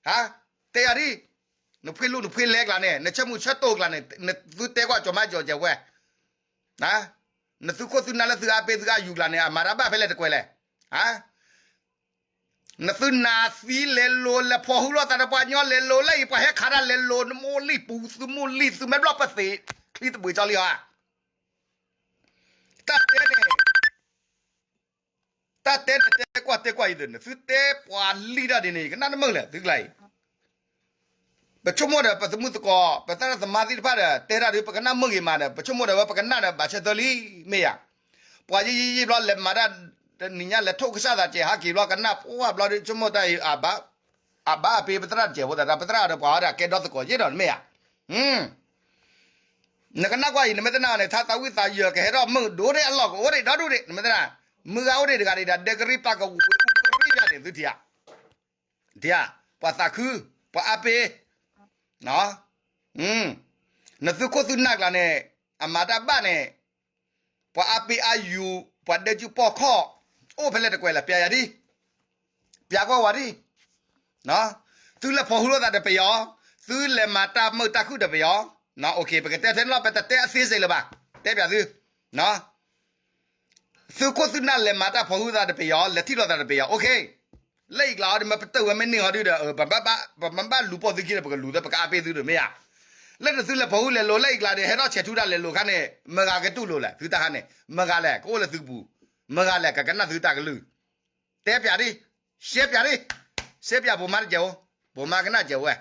ဒ်, တဲယၤဒ်, နဖှ့လူနဖှ့လဲကျါန့ၣ် နဆၢမုၢ်ဆၢတိၤကျါန့ၣ် နသုတဲကွၢ်ကၠီၤမါကၠီၤကဲးဝဲ နသုခိၣ်သုနၢ်လၢသုအါပ့ၤသုအါယူၤကျါန့ၣ် အမၤတၢ်ဘၣ်ဖဲလဲၣ်တကွဲးလဲၣ်, နသုနၢ်သံလဲၤလိၤ လဲၤဖီၣ်ဟူလိာ်သးဒီးပှၤကညီလဲၤလိၤ လၢအံၤပှၤဟဲခးတၢ်လဲၤလိၤ နမိၢ်လံၢ်ပူၤ သုမိၢ်လံၢ် သုမဲာ်ဘျီၣ်ပသ့ၣ် ချံသဘှ့းကၠီလံဧါ, တၢ်တဲန့ၣ် တၢ်တဲန့ၣ်တဲကွၢ်တဲကွၢ်အံၤသ့ၣ်န့ၣ် သုတဲပှၤလံၢ်တၢ်ဒ်န့ၣ် ကနၣ်တမုာ်လဲၣ် သုကျါအံၤ ပဆိကမိၣ်ဒီး ပသမုၣ်သကိး ပသရၣ်သမါသ့ၣ်တဖၣ်ဒီး တဲတၢ်ဒီး ပကနၣ်မုာ်ဂ့ၤမးဒီး ပဆိကမိၣ်ဒီးဝဲ ပကနၣ်ဒီး ဘၣ်ဆၢသၢလံ မ့ၢ်ယၤ, ပှၤယံာ်ယံာ်ယံာ်ဘျီ လဲၤမၤတၢ်တနံၤညါ လဲၤထိၣ်ကစၢ်သးကဲး ဟးက့ၤဘျီ ကနၣ်ပှၢ်ဘျီဒီး ဆိကမိၣ်တၢ်အံၤ အဘၣ်အပ့ၤ ပသရၣ်တကဲးဖိသး ပသရၣ်ဒီးပှၤဟီဒီး ကဲဒီသကိးယ့ၢ်ဒီး မ့ၢ်ယၤ နကနၣ်ကွၢ်အံၤ နမ့ၢ်တနာ်န့ၣ် ထါသးဝံၣ်သးယၢၤ ကဟဲထီၣ်မုာ်ဒိၣ်ဒ့ၣ်အလီၢ်ကအိၣ်ဒ့ၣ်ဒီဒူၣ်ဒ့ၣ် နမ့ၢ်တနာ်, မုၢ်ဂၤအိၣ်ဒ့ၣ်တဂၤဒ့ၣ်ဒီး ဒဲကရံၣ်ပၢ်ကဝူၤ ကရံၣ်ယၤန့ၣ် သုထံၣ်ဧါ, ထံၣ်ဧါ, ပှၤသးခု, ပှၤအါပ့ၤ, နသုခိၣ်သုနၢ်ကျါန့ၣ် အမၤတၢ်ဘၣ်န့ၣ်, ပှၤအါပ့ၤအါယူၤ, ပှၤဒဲကၠူပီၢ်ခီၣ်, အိၣ်ဖဲလဲၣ်တကွဲးလဲၣ် ပျးယၤဒ်, ပျးကွၢ်ဝဲဒ် သုလဲၤဖီၣ်ဟူလိာ်သးဒီးပယီၤ, သုလဲၤမၤတၢ်မုာ်တၢ်ခုၣ်ဒီးပယီၤ, ပကတဲထဲန့ၣ်လီၤ ပတတဲအသ့စ့ၢ်လၢၤဘၣ်, တဲပျးသု, သုခိၣ်သုနၢ်လဲၤမၤတၢ်ဖီၣ်ဟူသးဒီးပယီၤ, လဲၤထံၣ်လိာ်သးဒီးပယီၤ, လၢအံၤကျါအီၤဒီး မ့ၢ်ပတုာ်ဝဲမ့ၢ်န့ၢ်အီၤဒုဒီး ပမ့ၢ်ဘၣ်လူၤပိာ်သုခံဒီး ပကလူၤသၢ ပကအါပ့ၤသုဒီးမ့ၢ်ဧါ, လၢနသုလဲၤဖီၣ်ဟူလဲၤလိၤလၢအံၤကျါန့ၣ် ဟဲထီၣ်ဆဲးထူတၢ်လဲၤလိၤခါန့ၣ် မတၤဂၤကတူၢ်လိာ်လဲၣ် သုတၢ်ခါန့ၣ် မတၤဂၤလဲၣ် ကအိၣ်လၢသုကပူၤ, မတၤဂၤလဲၣ် ကကနၣ်သုတၢ်ကလုၢ်, တဲပျးဒ်, ရှဲပျးဒ်, ရှဲပျးပိာ်မါတကဲးဧိၤ, ပိာ်မါကနၣ်ကဲးဝဲ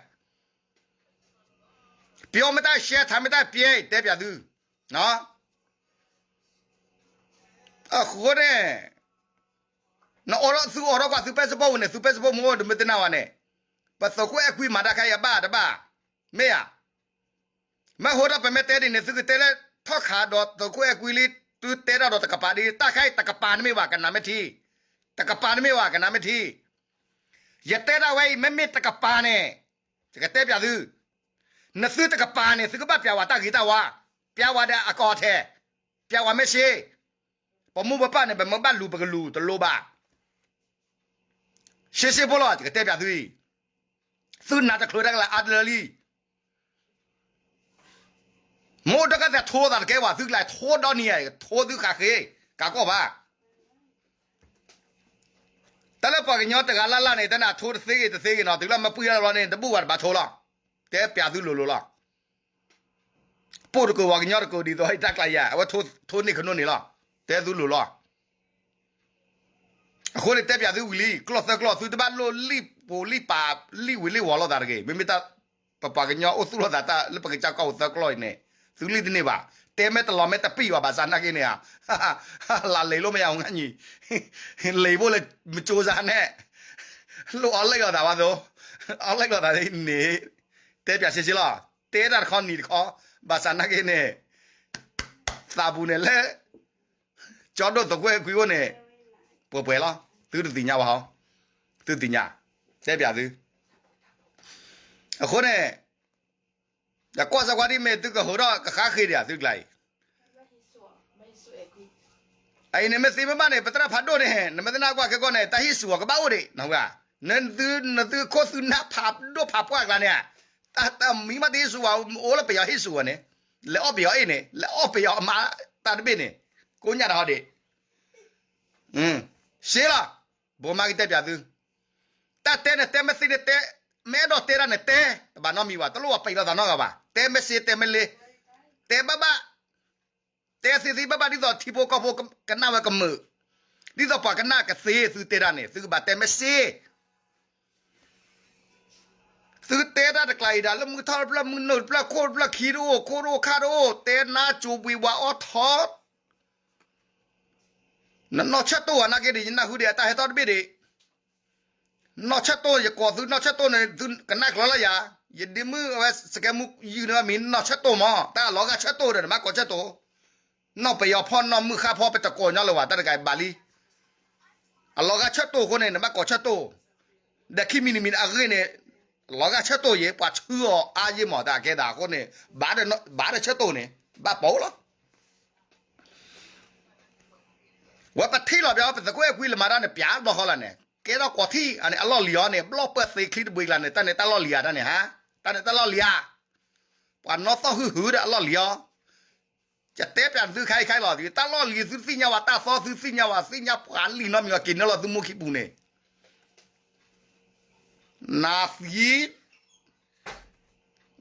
ပျီမ့ၢ်တၢ်ရှဲ ထါမ့ၢ်တၢ်ပျဲ တဲပျးသု, အဃိန့ၣ်, နအိးထီၣ်သုအိးထီၣ်ကွၢ်သုပဲစဘီၣ် ဝဲန့ၣ် သုပဲစဘီၣ်မ့ၢ်အိၣ်တမ့ၢ်တနာ်ဝဲန့ၣ်, ပသုးခိၣ်အဲၣ်ကွံမၤတၢ်ခဲအံၤအဘၣ်တဘၣ်, မ့ၢ်ဧါ, မ့ၢ်ဟိထီၣ်ပမ့ၢ်တဲဒ်န့ၣ် သုကတဲလၢထီၣ်ခးဒီးသုးခိၣ်အဲၣ်ကွံလံ, သုတဲတၢ်ဒီးတကပၤဒ် တၢ်ခဲအံၤတကပၤတမ့ၢ်ဘၣ် ကနၣ်မ့ၢ်ထံ, တကပၤတမ့ၢ်ဘၣ် ကနၣ်မ့ၢ်ထံ, ယတဲဒၣ်ဝဲအံၤ မ့မ့ၢ်တကပၤန့ၣ်, ယကတဲပျးသု, နသုတကပၤန့ၣ် သုကဘၣ်ပျးဝဲတၢ်ဂ့ၤတၢ်ဝါ, ပျးဝဲဒီးအကီၢ်ထဲ, ပျးဝဲမ့ၢ်စ့, ပမိၢ်ပပၢ်န့ၣ် ပမ့ၢ်ဘၣ်လူၤပကလူၤတလိၤဘၣ်, ရှဲရှဲဖိလီၤ ယကတဲပျးသုအံၤ, သုနၢ်တချုးတၢ်ကလၢအါတလၢလံ မိၢ်တကသးထိသးတကဲဝဲ သုကျါထိဒီနံၤ ထိသုဃာ်ဃ့, ကးကီၢ်ဘၣ်, တၢ်လၢပှၤကညီတဂၤလၢ်လၢ်န့ၣ် တၢ်န့ၣ်အထိတသ့ဂ့ၤတသ့ဂ့ၤနီၤ တုၤလၢမ့ၢ်ပှံၢ်လၢဘျီန့ၣ် တဘူၣ်ဘၣ်တဘၣ်ထိလီၤ, တဲပျးသုလိၤလိၤလီၤ, ပိၢ်တကိးပှၤကညီတကိးဒ်သိးတၢ်ကျါယၤ အဝဲထိန့ၢ်ခနိၣ်န့ၣ်လီၤ, တဲသုလိၤလီၤ အဃိန့ၣ်တဲပျးသုဝံၤလံ ကျီၢ်သၢကျီၢ် သုတဘၣ်လိၣ်လံၣ်ပူၤလံၣ်ပာ်လံၣ်ဝံၤလံၣ်ဝီၤလိာ်သးတဂ့ၤ မ့မ့ၢ်တၢ် ပပှၤကညီအိၣ်သူၣ်လိာ်သးတၢ်လၢပကစၢ်ကီၢ်ပူၤသၢကျီၢ်အံၤန့ၣ် သုလံၣ်တန့ၢ်ဘၣ် တဲမ့ၢ်တလီၤမ့ၢ်တပံၢ်ဘၣ်ဘၣ်ဆၣ်နာ်က့န့ၣ်ဧါ လၢလံာ်လိၣ်မ့ၢ်ယၤ ငါညီ လံာ်ဘိၣ်လၢမကၠိစါနဲၣ် လိၣ်အီၤလံာ်လိာ်သးဘၣ်သိး အီၤလံာ်လိာ်သးန့ၣ် တဲပျးဆ့ဆ့လီၤ တဲတၢ်တခီနံၤတခီ, ဘၣ်ဆၣ်နာ်က့န့ၣ် သးပူၤန့ၣ်လၢ ကၠီဒိၣ်သုးခိၣ်အဲၣ်ခွံအိၣ်န့ၣ် ပှဲၤပှဲၤလီၤ. သုတသ့ၣ်ညါဘၣ်ဟီ, သုသ့ၣ်ညါ, တဲပၠးသု. အဃိန့ၣ် ယကွၢ်စၢၤကွၢ်ဒ်မ့ၢ်သုကဟးထီၣ်ကဃါဃ့ဒံးဧါ သုကျါအံၤ အအံၤန့ၣ် မ့ၢ်သ့မ့ၢ်ဘၣ်န့ၣ် ပသရၣ်ဖးဒိၣ်န့ၣ် နမ့ၢ်သနာ်ကွၢ်ခဲကီၢ်န့ၣ် တၢ်ဟ့ၣ်စူၤအီၤကဘၣ်အိၣ်ဒံး, နသု နသုခိၣ်သုနၢ်ဖးဒိၣ်ဖးပှၢ်ကျါန့ၣ်, တၢ်တမံၤမးတဟ့ၣ်စူၤအီၤ အိၣ်လၢပယီၤဟ့ၣ်စူၤအီၤန့ၣ်, လဲၤအီၣ်ပယီၤအ့ၣ်န့ၣ် လဲၤအီၣ်ပယီၤအမါတၢ်တဘ့ၣ်န့ၣ်, ကိးညါတဟီဒံး ရှဲလီၤ, ဘိမါကတဲပၠးသု, တၢ်တဲန့ၣ်တဲမ့ၢ်သ့န့ၣ်တဲ, မ့ၢ်အဲၣ်ဒိးတဲတၢ်န့ၣ်တဲ, တဘၣ်နီတမံၤဘၣ်, တလိၣ်ပာ်ပံာ်လီၤသးနီတဂၤဘၣ်, တဲမ့ၢ်စ့တဲမ့ၢ်လ့, တဲဘၣ်ဘၣ်, တဲသ့သ့ဘၣ်ဘၣ်ဒ်သိးထံဖိကီၢ်ဖိကနၣ်ဝဲကမုာ်, ဒ်သိးပှၤကနၣ်ကသ့သုတဲတၢ်န့ၣ် သုကဘၣ်တဲမ့ၢ်စ့ သုတဲတၢ်တကျါအံၤဒၣ် လၢမုၢ်ထီၣ်တဖျၢၣ်မုၢ်နုာ်တဖျၢၣ်ခိၣ်တဖျၢၣ်ခံတအိၣ် ခိၣ်တအိၣ်ခါတအိၣ် တဲနါကၠိဘှံးဝါအီထီ, နနီၢ်ဆၢၣ်တိၢ်ဝဲနာ်က့ဒီး ယနၢ်ဟူဒံးအတၢ်ဟဲထီၣ်တဘ့ၣ်ဒံး, နီၢ်ဆၢၣ်တိၢ် ယကိးသုနီၢ်ဆၢၣ်တိၢ်န့ၣ် သုကနၣ်ကျၢၤလၢယၤ, ယဒ့မုၣ်အဝဲစကဲမူယုၢ်န့ၢ်ဝဲမံၤနီၢ်ဆၢၣ်တိၢ်မး တၢ်အလီၤဂာ်ဆၢၣ်တိၢ်ဒီးနဘၣ်ကိးဆၢၣ်တိၢ်, နီၢ်ပယီၤဖီၣ်နီၢ်မုၢ်ဃါဖီပတကိးညီလၢၤဘၣ် တၢ်တကးဘၣ်လံ အလီၤဂာ်ဆၢၣ်တိၢ်အဃိန့ၣ် နဘၣ်ကိးဆၢၣ်တိၢ်, ဒီးခံမံၤတမံၤအဂ့ၢ်န့ၣ်, လီၤဂာ်ဆၢၣ်တိၢ်ယဲ ပှၤဆှၢအီၤအါယဲမး တၢ်ကဲဒၣ်အဃိန့ၣ်, ဘၣ်ဒီးဆၢၣ်တိၢ်န့ၣ် ဘၣ်ပိာ်လီၤ, ဝဲပထံၣ်လီၤပျီ ပသုးခိၣ်အဲၣ်ခွံလၢမၤတၢ်န့ၣ် ပျးဘျီဃီလီၤန့ၣ် ကဲထီၣ်ကွီၤထံၣ် အန့ၣ်အလီၢ်လံၤအီၤန့ၣ် ဘျီၣ်ပၢၢ်သ့ချံတဘှံးကျါန့ၣ် တၢ်န့ၣ်တၢ်လီၢ်လံၤဧါ တၢ်န့ၣ်, တၢ်န့ၣ်တၢ်လီၢ်လံၤဧါ, ပှၤနီၢ်သီၣ်ဟုၣ်ဟုၣ်ဒီးအလီၢ်လံၤအီၤ ယတဲပျးသုခါအံၤခါအံၤလီၤ, တၢ်လီၢ်လံၤသုသ့ၣ်ညါဝဲ တၢ်သီသုသ့ၣ်ညါဝဲ သ့ၣ်ညါပှၤလံၤနီတမံၤအက့ၤနုာ်လီၤသုမိၢ်ခံပူၤန့ၣ်, နသံ,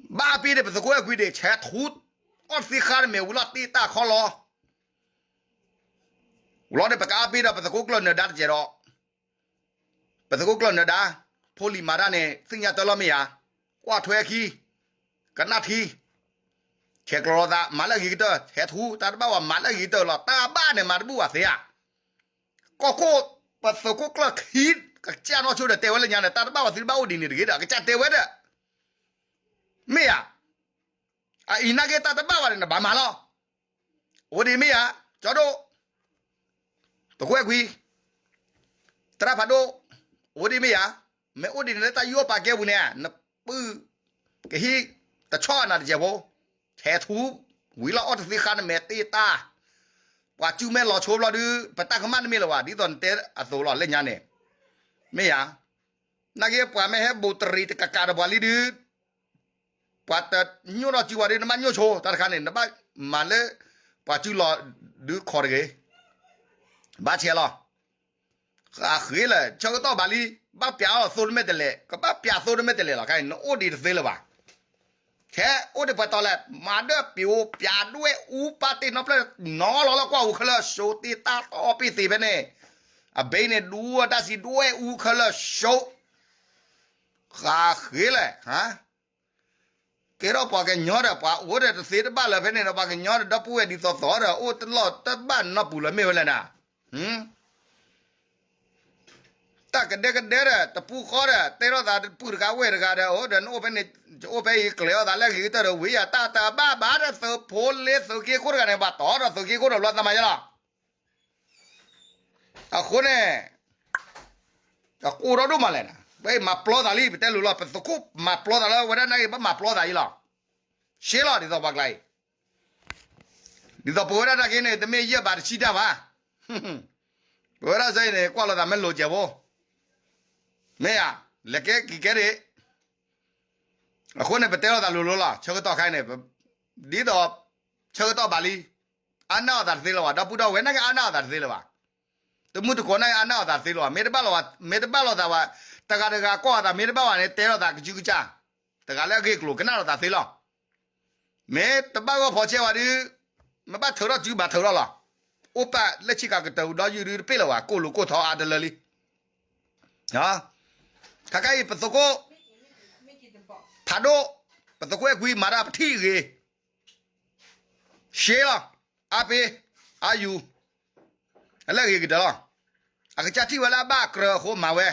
ဘၣ်အပ့ၤဒီးပသုးခိၣ်အဲၣ်ခွံဒီး ဆဲးထူ, အီၣ်သ့ဃါတမ့ၢ်ဝံၤလီၤတ့တၢ်ခီလီၤ, ဝံၤလီၤဒီးပကအါပ့ၤဒီးပသုးခိၣ်ကျၢၢ်နၢၤဒါတကဲးဒီး ပသုးခိၣ်ကျၢၢ်နၢၤဒါ, ဖိလံၤမၤတၢ်န့ၣ် သ့ၣ်ညါတၢ်လီၢ်မ့ၢ်ဧါ, ကွၢ်ထွဲခံ, ကနၣ်ထံ, ဆဲးကျိးလိာ်သး မၤလၢအဂ့ၤကတၢၢ် ဆဲးထူ, တၢ်တဘၣ်ဝဲမၤလၢအဂ့ၤကတၢၢ်လီၤ တၢ်ဘၣ်န့ၣ်မၤတဘူၣ်ဘၣ်သ့ဧါ, ကီၢ်ခိၣ်, ပသုးခိၣ်ကျၢၢ်ခံ, ကစၢ်နီၢ်ဆိဒီးတဲဝဲလၢညါန့ၣ် တၢ်တဘၣ်ဝဲသုတဘၣ်အိၣ်ဒံးန့ၣ်တဂ့ၤဒီး ကစၢ်တဲဝဲဒီး, မ့ၢ်ဧါ, အအံၤနာ်က့တၢ်တဘၣ်ဝဲန့ၣ် နဘၣ်မၤလီၤ အိၣ်ဒံးမ့ၢ်ဧါ, ကၠီဒိၣ်, သုးခိၣ်အဲၣ်ခွံ, သရၣ်ဖးဒိၣ်, အိၣ်ဒံးမ့ၢ်ဧါ, မ့ၢ်အိၣ်ဒံးန့ၣ်လၢတၢ်ယူးယီၣ်ပာ်ကဲပူၤန့ၣ် နပုၢ်ကဟံးတဆီၣ်နၤတစဲးဖိ, ဆဲးထူ, ဝံၤလီၤအီၣ်တသ့ဃါနမဲာ်တ့တၢ်, ပှၤစုမဲာ်လီၤဆိဘျီဒုး ပတၢ်ကမၣ်တမ့ၢ်လၢၤဘၣ် ဒ်သိးနတဲအသိးလီၤလၢညါန့ၣ်, မ့ၢ်ဧါ, နာ်က့ပှၤမ့ၢ်ဟဲဘိးတရံးတကးကးဒီးပှၤလံဒုး ပှၤတညိၣ်ထီၣ်စုပှၤဒုး နဘၣ်ညိၣ်ဆိ တၢ်တခါန့ၣ် နဘၣ်မၤလၢ ပှၤစုလီၤဒုးခီၣ်တဂ့ၤ, ဘၣ်ဆဲးလီၤ, ဃးဃ့လဲၣ် ဆၢကတီၢ်ဘၣ်လံ, ဘၣ်ပျးအီၤသိတမဲာ်တလဲး ကဘၣ်ပျးသိတမဲာ်တလဲးလီၤ ခဲအံၤ နအိၣ်ဒံးတသ့လၢၤဘၣ်, ခဲအိၣ်ဒံးပှၤတီၤလဲၣ် မၤဒၢၣ်ပျိပျးဒွဲၣ်အူပၢ်တ့ၢ်နီဖျၢၣ် နီလီၤလၢကွၢ်ဟူခဲလၢာ်စိတ့ၢ်တၢ်တီပ့ၢ်သ့ဖဲန့ၣ်, အဘ့ၣ်န့ၣ်ဒူတၢ်စံးဒွဲၣ်အူခဲလၢာ်စိ ဃးဃ့လဲၣ် ကဲထီၣ်ပှၤကညီဒီး ပှၤအိၣ်ဒီးတသ့တဘၣ်လၢၤဖဲန့ၣ်ဒီး ပှၤကညီဒီးဒီပုၢ်ဝဲၢ်ဒ်သိးသိးဒီး အိၣ်တလီၢ်တဘၣ်နီတပူၤလၢၤမ့ၢ်ဝဲလဲၣ်နၤ, တၢ်ကဒဲကဒဲဒီး တပူၤဃီဒီး တဲထီၣ်သးတပူၤတဂၤဝဲၢ်တဂၤဒီး အိၣ်ဒီးနအိၣ်ဖဲန့ၣ် ယအိၣ်ဖဲအံၤကျဲၤအီၣ်သးလၢအဂ့ၤကတၢၢ်ဒီး ဝံၤယၤတၢ်တဘၣ်ဘၣ်ဒီးသုးဖိလ့သုးက့ခိၣ်တဂၤန့ၣ် ဘၣ်တီဒီးသုးက့ခိၣ်ဒီးလီၤသးမၤယလီၤ အဃိန့ၣ် အကိၢ်ဒီဒိၣ်မးလဲၣ်, ပမၤပျီသးလံ ပတဲလိၤလီၤ ပသုးခိၣ်မၤပျီသးလၢဝဲဒၣ်န့ၣ် ဘၣ်မၤပျီသးအံၤလီၤ. ရှဲလီၤဒ်သိးပှၤကျါအံၤ, ဒ်သိးပဝဲဒၣ်တၢ်က့န့ၣ် တမ့ၢ်ယဲၢ်ဘးတဆံတၢ်ဘၣ်. ပဝဲဒၣ်စ့ၢ်အံၤန့ၣ် ကွၢ်လိာ်သးမ့ၢ်လိၤကဲးဖိ, မ့ၢ်ဧါ, လဲၤကဲက့ၤကဲဒံး အဃိန့ၣ် ပတဲလိာ်သးလိၤလိၤလီၤ. ဆၢကတီၢ်ခဲအံၤန့ၣ် ဒ်သိး ဆၢကတီၢ်ဘၣ်လံ, အါနၢ်အီၣ်သးတသ့လၢၤဘၣ်, ဒီပုၢ်ဒီဝဲၢ်နာ်က့အါနၢ်အီၣ်သးတသ့လၢၤဘၣ်. တမုၢ်တကိးနာ်က့အါနၢ်အီၣ်သးတသ့လၢၤဘၣ်. မ့ၢ်တဘၣ်လိာ်သးဘၣ်, တဂၤတဂၤကွၢ်အီၣ်သး မ့ၢ်တဘၣ်ဘၣ်န့ၣ် တဲလိာ်သးကစုကစၢ်, တဂၤလၢအဂ့ၢ်အကျိၤကနၣ်လိာ်သးသ့လီၤ. မ့ၢ်တဘၣ်ဂီၢ်ဖီဆဲးဝဲဒုး, မ့ၢ်ဘၣ်ထုးထီၣ်စုဘၣ်ထုးထီၣ်လီၤ. အိၣ်ပာ်လၢဆ့ကၤကတၢၢ်ဒီးယုၢ်ဒုးတပ့ၢ်လၢၤဘၣ်, ကိၢ်လိာ်ကိၢ်ထီအါတလၢလံ. ခဲခါအံၤ ပသုးခိၣ် ဖးဒိၣ်, ပသုးခိၣ်အဲၣ်ကွံမၤတၢ်ပထံၣ်အဂ့ၤ ရှဲလီၤ, အါပ့ၤ, အါယူၤ, လၢအဂ့ၤကတၢၢ်လီၤ. အကစၢ်ထံၣ်ဝဲလၢအဘၣ်အကြၢးအဃိမၤဝဲ.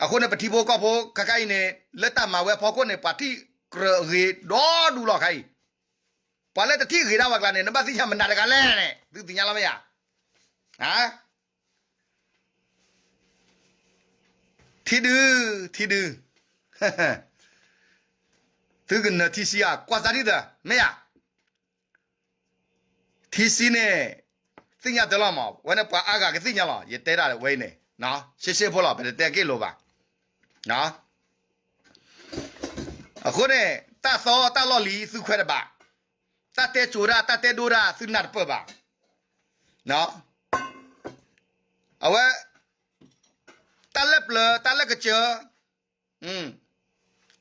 အဃိန့ၣ် ပထံဖိကီၢ်ဖိခဲခါအံၤန့ၣ် လၢတၢ်မၤဝဲအဖီခိၣ်န့ၣ် ပှၤထံၣ် ကြၢးအဂ့ၤဒီဒူၣ်လီၤခါအံၤ, ပှၤလၢတထံၣ်ဂ့ၤဒၣ်ပှၤကျါန့ၣ် နဘၣ်သ့ၣ်ညါမနုၤတဂၤလဲၣ်န့ၣ် သုသ့ၣ်ညါလီၤမ့ၢ်ဧါ. ထံဒု, ထံဒု, သုကနၢၤထံဆံဧါ ကွၢ်စၢ်ဒ်သိး မ့ၢ်ဧါ. ထံဆံန့ၣ် သ့ၣ်ညါတၢ်လီၤမး, ဝဲန့ၣ်ပှၤအါဂၤကသ့ၣ်ညါလီၤ, ယတဲဒၣ်ဝဲအံၤန့ၣ်, ရှဲရှဲဖိလီၤ ပတတဲက့ၢ်လိာ်ဘၣ်. အဃိန့ၣ် တၢ်သီတၢ်လီၢ်လံၤသုခွဲးတဘၣ်, တၢ်တဲစိၤဒၣ် တၢ်တဲဒိဒၣ်သုနၢ်တပၢၢ်ဘၣ်. အဝဲ တၢ်လၢပျၢၤ တၢ်လၢကစၢၢ်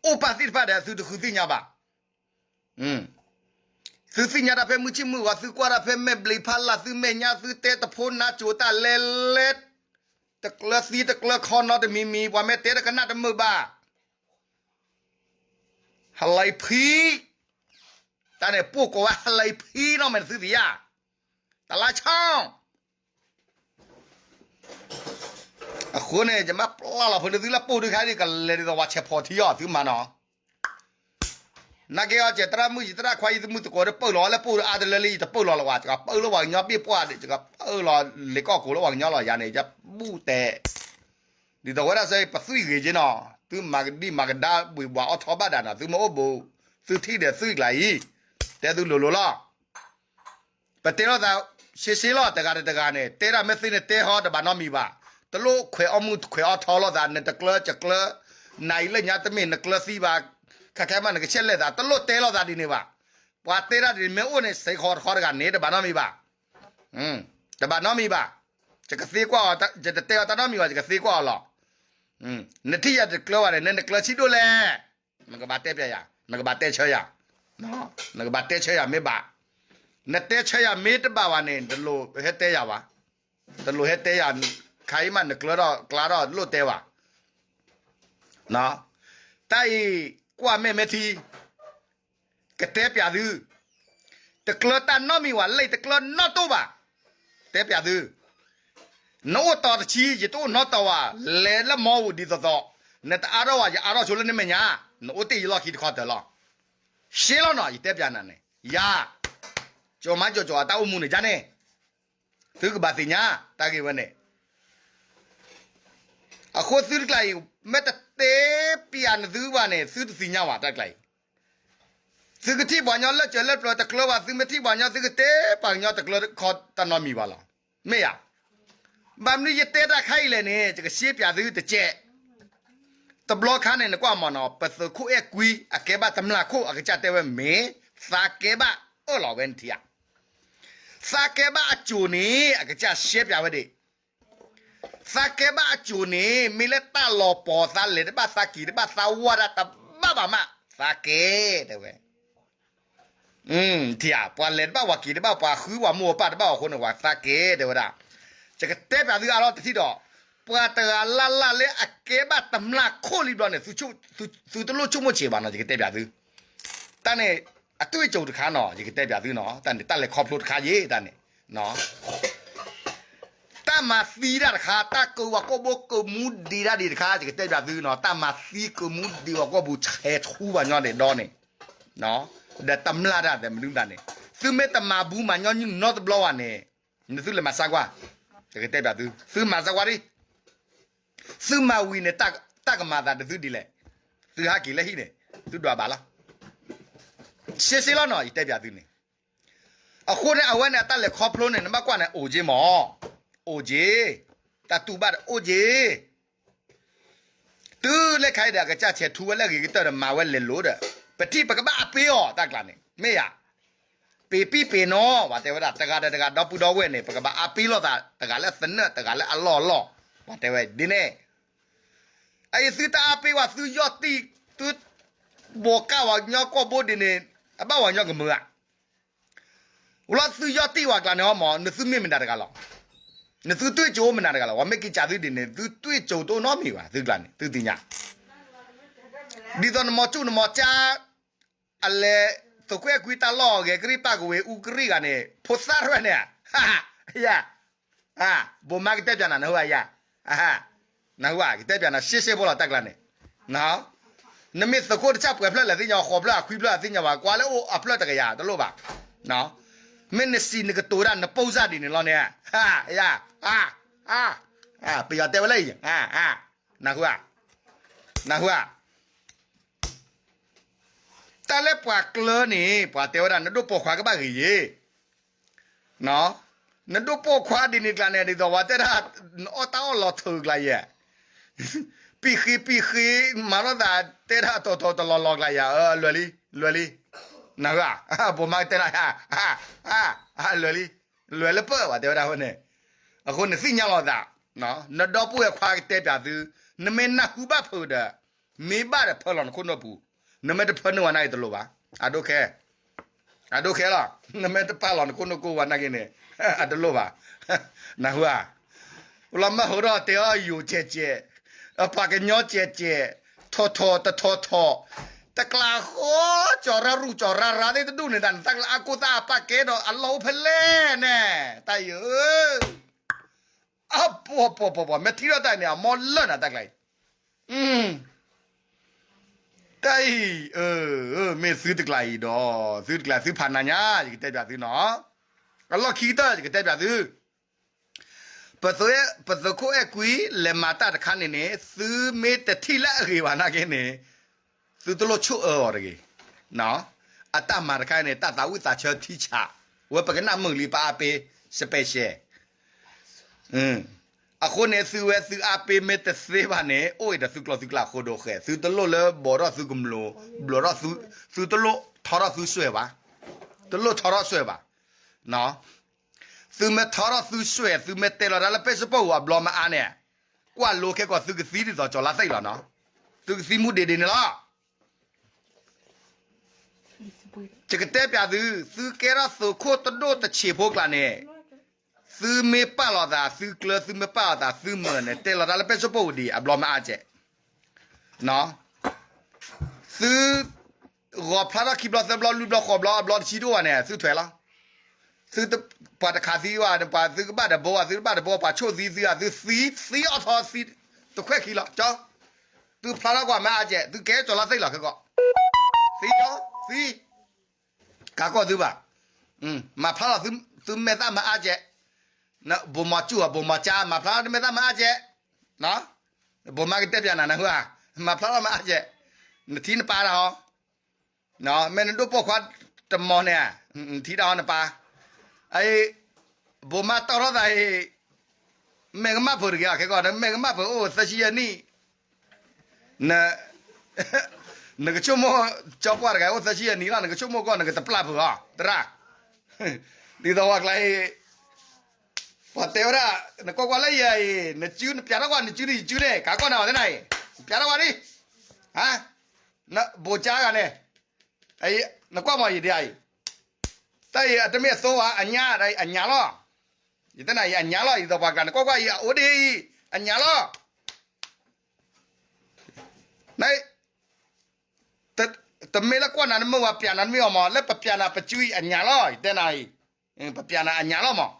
အိၣ်ပာ်သ့ၣ်တဖၣ်ဒီးသုတဃုသ့ၣ်ညါဘၣ်. သုသ့ၣ်ညါတၢ်ဖဲမုၢ်ဆ့ၣ်မုၢ်ဂီၤ သုကွၢ်တၢ်ဖဲမဲာ်ဘျ့းဖးလၢ် သုမဲာ်ညါ သုတဲတဖိနါစိၤတၢ်လဲလဲ တကျၢၤသံတကျၢၤခီနီတမံၤမံၤ ပှၤမ့ၢ်တဲတကနၣ်တမုာ်ဘၣ်. ဟလံဖံ, တၢ်န့ၣ်ပိာ်ကိးဝဲဟလံဖံနီၢ်မဲာ်နသုသ့ၣ်ယါ, တလါဆီ အဃိန့ၣ် ယမ့ၢ်ပျၢ်လီၤဖိလၢသုလၢပိာ်ဒုခါဒ်ကလဲၤဒ်သိးဝဲဆဲးဖီၣ်ထံအီၤသုမၤနီၤ. နာ်က့အီၤ ကဲသရၣ်မုၣ်ယသရၣ်ခွါ ယသမုၢ်သကိးဒီးပၢၢ်လီၤအီၤလၢပိာ်ဒီးအါတလၢလံ ယတပၢၢ်လီၤလၢၤဝဲ ယကပၢၢ်လၢပှၤကညီဘ့ၣ်ပှၢ်ဒီး ယကပၢၢ်လီၤလ့ၤကီၢ်ကိးလၢပှၤကညီလီၤ ယၤန့ၣ် ယဘူၣ်တဲ ဒ်သိးဝဲဒၣ်စ့ၢ် ပသွံၣ်ဂ့ၤက့နီၤ သုမၤကဒံမၤကဒါဘှံးဘှီးအီၣ်ထီဘၣ်ဒၣ်နီၤ သုမ့ၢ်အိၣ်ဘူး သုထံၣ်ဒီးသွံၣ်ကျါအံၤ တဲသုလိၤလိၤလီၤ. ပတဲလိာ်သး ရှဲရှဲလီၤ တဂၤဒီးတဂၤန့ၣ် တဲဒၣ်မ့ၢ်သ့န့ၣ်တဲဟီတဘၣ်နီတမံၤဘၣ်. တလိၣ်ခွဲးအီၣ်မူခွဲးအီၣ်ထီလိာ်သး နတကျၢၤယကျၢၤ နၤအံၤလၢညါတမ့ၢ်နကျၢၤသံဘၣ် ခဲခဲမးနကဆဲးလဲၤသး တလိၣ်တဲလိာ်သးဒ်န့ၣ်ဘၣ်. ပှၤတဲဒၣ်ဒ်န့ၣ်မ့ၢ်အိၣ်န့ၣ် စ့ၢ်ကီးတခီတဂၤန့ၣ် တဘၣ်နီတမံၤဘၣ်. တဘၣ်နီတမံၤဘၣ်. ယကသ့ကွၢ်အီၤ ယတတဲအီၤတၢ်နီတမံၤဘၣ် ယကသ့ကွၢ်အီၤလီၤ. နထံၣ်ယၤတကျၢၤဘၣ်န့ၣ် နနကျၢၤဆံးဒိၣ်လဲၣ်. နကဘၣ်တဲပျးယၤ နကဘၣ်တဲဆၢယၤ နကဘၣ်တဲဆၢယၤမ့ၢ်ဘၣ်. နတဲဆၢယၤမ့ၢ်တဘၣ်ဘၣ်န့ၣ် တလိၣ်ဟဲတဲယၤဘၣ်. တလိၣ်ဟဲတဲယၤ ခါအံၤမးနကျၢၤထီၣ်ကျါထီၣ်လိၣ်တဲဘၣ်. တၢ်အံၤ ကွၢ်မဲာ်မဲာ်ထံ ကတဲပျးသု တကျၢၤတၢ်နီတမံၤဘၣ် လံာ်တကျၢၤနီတိၢ်ဘၣ်. တဲပျးသု နအိၣ်တီၤတဆံ ယတအိၣ်နီတီၤဘၣ် လဲၤလၢမီၢ်ဧိၤဒ်သိးသိး နတအါထီၣ်ဘၣ် ယအါထီၣ်ဆိလၢနမဲာ်ညါ နအိၣ်တ့ၢ်ယလီၢ်ခံတခီတၢၤလီၤ. ရှဲလီၤနီၤ ယတဲပျးနၤန့ၣ် ယၤ ကၠီၤမါကၠီၤကၠီၤအတၢ်အိၣ်မူန့ၣ်ယါန့ၣ် သုကဘၣ်သ့ၣ်ညါ တၢ်ဂ့ၢ်ဝဲန့ၣ် အဃိသုတကျါအံၤ မ့ၢ်တတဲပျးနသုဘၣ်န့ၣ် သုတသ့ၣ်ညါဘၣ်တၢ်တကျါအံၤ သုကထံၣ်ပှၤကညီလၢစၢၤလၢပျၢၤတကျၢၤဘၣ် သုမ့ၢ်ထံၣ်ပှၤကညီ သုကတဲပှၤကညီတကျၢၤတခီတၢ်နီတမံၤဘၣ်လီၤ. မ့ၢ်ယၤ ဘၣ်မနုၤယတဲတၢ်ခါအံၤလဲၣ်န့ၣ် ယကရှဲပျးသုတကဲး တဘျီခါန့ၣ် နကွၢ်မးနီၤ ပသုးခိၣ်အဲၣ်ကွံ အကဲဘၣ်တမျာ်ခိၣ် အကစၢ်တဲဝဲမ့ၢ် သးကဲဘၣ်အၢၣ်လီၤဝဲန့ၣ်ထံၣ်ဧါ. သးကဲဘၣ်အစိၤန့ၣ် အကစၢ်ရှဲပျးဝဲဒၣ် သးကဲဘၣ်အစိၤန့ၣ် မ့ၢ်လၢတၢ်လီၤပီၤသးလဲၤတဘၣ်သးက့ၤတဘၣ်သးဝၢ်ဒၣ်တဘၣ်ဘၣ်မး သးကဲ တဲဝဲ ထံၣ်ဧါ ပှၤလဲၤတဘၣ်ပှၤက့ၤတဘၣ် ပှၤဃုပှၤမိၢ်ပၢ်တဘၣ်အဃိန့ၣ် ပှၤသးကဲ တဲဝဲဒၣ်. ယကတဲပျးသုအါထီၣ်တထံၣ်ဒီး ပှၤတဂၤလၢ်လၢ်လၢအကဲဘၣ်တမျာ်ခိၣ်လံဘျီန့ၣ် သုတလိၣ်ဆိကမိၣ်ဆံးဘၣ်နီၤ ယကတဲပျးသု တၢ်န့ၣ် အတွေ့အကြုံတခါနီၤ ယကတဲပျးသုနီၤ တၢ်န့ၣ် တၢ်လဲၤခီဖျိတခါယ့ၣ် တၢ်န့ၣ် တၢ်မၤသံတၢ်တခါ တၢ်ကၢဝၤကိာ်ဘိကၢမူဒံးတၢ်ဒံးတခါ ယကတဲပျးသုနီၤ တၢ်မၤသံကၢမူဒံးဝၤကိာ်ပူၤ ဆဲးဆူပှၤညီန့ၣ်ဒီးန့ၣ် ဒီးတမျာ်တၢ်သဲးမနုၤမတၤန့ၣ် သုမ့ၢ်တမၤဘူးမၤညီနုၢ်နီတဘျီဘၣ်န့ၣ် နသုလဲၤမၤစၢကွၢ် ယကတဲပျးသု သုမၤစၢကွၢ်ဒံး သုမၤဝံၤန့ၣ် တၢ်ကမၤသးဒ်သုဒ်လဲၣ် သုဟးက့ၤလၢဟံၣ်န့ၣ် သုဒွးဘၣ်လီၤ ရှဲရှဲလီၤနီၤ ယတဲပျးသုန့ၣ် အဃိန့ၣ် အဝဲန့ၣ် အတၢ်လဲၤခီဖျိန့ၣ် နဘၣ်ကွၢ်န့ၣ် အိၣ်က့မး အိၣ်က့ တၢ်တူၢ်ဘၣ်တအိၣ်က့ တုၤလၢခါအံၤဒီး အကစၢ်ဆဲးထူဝဲလၢအဂ့ၤကတၢၢ်ဒီး မၤဝဲလဲၤလိၤဒီး ပထံၣ်ပကဘၣ်အပ့ၤအီၤ တၢ်ကျါန့ၣ် မ့ၢ်ယၤ ပ့ၤပံၣ်ပ့ၤနီၤ ပှၤတဲဝဲဒၣ် တဂၤဒီးတဂၤ ဒီပုၢ်ဒီဝဲၢ်န့ၣ် ပကဘၣ်အပ့ၤလိာ်သး တဂၤလၢအသနၢၣ် တဂၤလၢအလီၢ်အလီၢ် ပှၤတဲဝဲဒ်န့ၣ် အအံၤသုတအါပ့ၤဝဲ သုယီၢ်တံၢ် သု ဘိးကၢ်ဝဲညီကီၢ်ဘိဒ်န့ၣ် အဘၣ်ဝဲညီကမုာ်ဧါ ဝဲလီၤသုယီၢ်တံၢ်ဝဲကျါန့ၣ်ဟီမး နသုမ့ၢ်မတၤတဂၤလီၤ နသုတွ့ၢ်ကၠိမတၤတဂၤလီၤ ပှၤမ့ၢ်က့ၤစံးသုဒ်န့ၣ် သုတွ့ၢ်ကၠိတအိၣ်နီတမံၤဘၣ် သုကျါန့ၣ် သုသ့ၣ်ညါ ဒ်သိးနမီၤကၠူၣ်နမီၤကၠါ အလဲၤ သုးကွဲၢ်ကွံတၢ်လီၢ်အဂဲၤကရံၣ်ပၢ်ကဝ့ၤအူကရံၣ်ဂၤန့ၣ် ဖိသၣ်ရဲၣ်န့ၣ် ယၤ ဘိးမါကတဲပျးနၤ နဟူဧါယၤ နဟူဧါ ကတဲပျးနၤ ရှဲရှဲဖိလီၤတၢ်ကျါန့ၣ် န နမ့ၢ်သုးခိၣ်တဆၣ်ပှဲၤဖျၢၣ်လဲၣ်သ့ၣ်ညါ, ဃိးဖျၢၣ်အခွံဖျၢၣ်သ့ၣ်ညါဘၣ်, ကွၢ်လၢအိၣ်အဖျၢၣ်တကယၤတလိၣ်ဘၣ်. မ့ၢ်နစံးနကတိၤဒၣ်နပိၢ်စၢ်ဒ်န့ၣ်လီၤန့ၣ်, ယၤ, ပယီၤတဲဝဲလၢအံၤ, နၢ်ဟူဧါ, နၢ်ဟူဧါ. တၢ်လၢပှၤကျၢၤန့ၣ် ပှၤတဲဝဲဒၣ် နဒိၣ်ပိာ်ခွါကဘၣ်ဂ့ၤယ့ၤ, နဒိၣ်ပိာ်ခွါဒ်န့ၣ်ကျါန့ၣ် ဒ်သိးပှၤတဲဒၣ် နအီၣ်တၢ်အီၣ်လီၤထၢကျါယဲၢ်, ပံၣ်ဃ့ပံၣ်ဃ့ မၤလိာ်သး တဲဒၣ်တီၤတီၤတလီၤလီၤကျါယဲၢ်, လွဲၢ်လံ, လွဲၢ်လံ, နၢ်ဟူဧါ, ဘိးမးကတဲနၤ, လွဲၢ်လံ, လွဲၢ်လၢပၢၢ် ပှၤတဲဝဲဒၣ်ဝဲန့ၣ်, အဃိန့ၣ်သ့ၣ်ညါလီၤသး, နဒီပုၢ်ဝဲၢ်ခွါကတဲပၠးသု, နမ့ၢ်နၢ်ဟူဘၣ်ဖုးဒီး မ့ၢ်ဘၣ်ဒီးဖၢလီၤနခိၣ်နူာ်ပူၤ, နမ့ၢ်တဖၢနုာ်ဝဲနာ်က့တလိၣ်ဘၣ်, အဒိခဲ, အဒိခဲလီၤ, နမ့ၢ်တပာ်လီၤနခိၣ်နူာ်ကိးဝဲနာ်က့န့ၣ်, အတလိၣ်ဘၣ်, နၢ်ဟူဧါ, လီၤမၢ်ဟိးထီၣ်တဲအီၣ်ယိၤကဲးကဲး, ပှၤကညီကဲးကဲး, ထီၣ်ထီၣ်တထီၣ်ထီၣ်, တကျးဃီ, ကၠီၤရၣ်ရူၢ်ကၠီၤရၣ်ရၣ်သ့ၣ်တဒူၣ်န့ၣ် တၢ်နသးကျါအကိၢ်သးအပၢ်ကဲဒီးအလီၢ်အိၣ်ဖဲလဲၣ်န့ၣ်, တၢ်အံၤဧၢ အပီၤပီၤပီၤပီၤ မ့ၢ်ထံၣ်ထီၣ်တၢ်န့ၣ် အမီလၢာ်နၤတၢ်ကျါအံၤ, တၢ်အံၤ, မ့ၢ်သုတကျါအံၤဒီး, သုတကျါသုဖးနၤညါ, ယကတဲပၠးသုနီၤ, အလီၢ်ခံကတၢၢ် ယကတဲပၠးသု, ပသုးခိၣ်အဲၣ်ကွံ လဲၤမၤတၢ်တခါန့ၣ်န့ၣ် သုမ့ၢ်တထံၣ်လၢအဂ့ၤဘၣ်နာ်က့န့ၣ်, သုတလိၣ်ဆိၣ်အၢအီၤတဂ့ၤ, အတၢ်မၤတခါန့ၣ် တၢ်သးဝံၣ်သးဆၢထံဆး, ဝဲပကနၣ်မုာ်လံပအါပ့ special အဃိန့ၣ် သုဝဲသုအါပ့မ့ၢ်တသ့ဘၣ်န့ၣ် အိၣ်အံၤဒီးသုကျိၤသုကျဲအဃိဒိၣ်ဃဲ, သုတလိၣ်လၢဘီးထီၣ်သုကမျိး, ဘျီးထီၣ်သု, သုတလိၣ်ထီထီၣ်သုစွဲၣ်ဘၣ်, တလိၣ်ထီထီၣ်စွဲၣ်ဘၣ်, သုမ့ၢ်ထီထီၣ်သုစွဲၣ်, သုမ့ၢ်တဲလီၤတၢ်လၢ Facebook အဘျီမအါန့ၣ်, ကွၢ်လိခဲကီးသုကသံဒ်သိးကၠီၤလါသ့ၣ်လီၤနီၤ, သုကသံမူဒ့ဒ့န့ၣ်လီၤ. ယကတဲပၠးသု, သုကဲထီၣ်သုးခိၣ်တဒိၣ်တဆံးဖိကျါန့ၣ်, သုမ့ၢ်ပာ်လီၤသး, သုကျၢၤ သုမ့ၢ်ပာ်လီၤသး, သုမုာ်န့ၣ် တဲလီၤတၢ်လၢ Facebook ဒံး အဘျီမအါကဲး, သုဂီၤဖျါထီၣ်ခံဘျီသၢဘျီလွံၢ်ဘျီဃိးဘျီ အဘျီတဆံတအိၣ်ဘၣ်န့ၣ် သုထွဲလီၤ. သု, ပှၤတခးသံဘၣ်, ပှၤသုကဘၣ်ဒီးဘိဧါ, သုတဘၣ်ဒီးဘိ, ပှၤဆိၣ်သံသုဧါ, သုသံ, သံအီၣ်ထီသံ, တခွဲးခံလီၤ, ကၠီ, သုဖျါထီၣ်ကွၢ်မအါကဲး, သုကဲကၠီၤလါသ့ၣ်လီၤခဲကီး, သံကၠီ, သံ, ကးကီၢ်သုဘၣ်, မၤဖျါထီၣ်သုမဲာ်သၣ်မအါကဲး, ဘိးမီၤကၠူၣ်ဧါ, ဘိးမီၤကၠါ, မၤဖျါထီၣ်သုမဲာ်သၣ်မအါကဲး, ဘိးမးကတဲပၠးနၤနၢ်ဟူဧါ, မၤဖျါထီၣ်မအါကဲး, နထံနပာ်တၢ်ဟီ မ့ၢ်နဒိၣ်ပိာ်ခွါတမီၤန့ၣ်, နထံတၢ်ဟီနပၢ်, အအံၤ, ဘိးမးတီထီၣ်သးအံၤ, မဲာ်ကမၣ်ဖုးတဂ့ၤအီၤခဲကီး, နမဲာ်ကမၣ်ဖုးအိၣ်သၢဆံယဲၢ်နံၣ်, နကဆိကမိၣ်, ကၠီပှၢ်တဂၤအိၣ်သၢဆံယဲၢ်နံၣ်လီၤ, နကဆိကမိၣ်ကီး နကတပျၢ်ဖုးအီၤ, သရၣ်, ဒ်သိးပှၤကျါအံၤ ပှၤတဲဝဲဒၣ်, နကွၢ်ကွၢ်လၢယၤအံၤ, နစုနပျးထီၣ်ကွၢ်, နစုနယစုန့ၣ်, ကးကီၢ်နၤအီၤသ့ၣ်နၤအံၤ, နပျးထီၣ်ကွၢ်ဒံး, ဘိးကါဂၤန့ၣ်, နကွၢ်မီၤယံၤဒံးအံၤ, တၢ်အံၤအတမ့ၢ်အသိဘၣ်, အညါ, အညါလီၤ, ယတဲနၤအံၤ အညါလီၤ, ယသိးပှၤကျါန့ၣ် ကွၢ်ကွၢ်အံၤ အအိၣ်ဒံးအံၤ, အညါလီၤ, တမ့ၢ်လၢကွၢ်နၤတမ့ၢ်ဝဲ ပျးနၤတမ့ၢ်အီၤမး, လၢပပျးနၤပစုအံၤအညါလီၤ, ယတဲနၤအံၤ, ပပျးနၤအညါလီၤမး,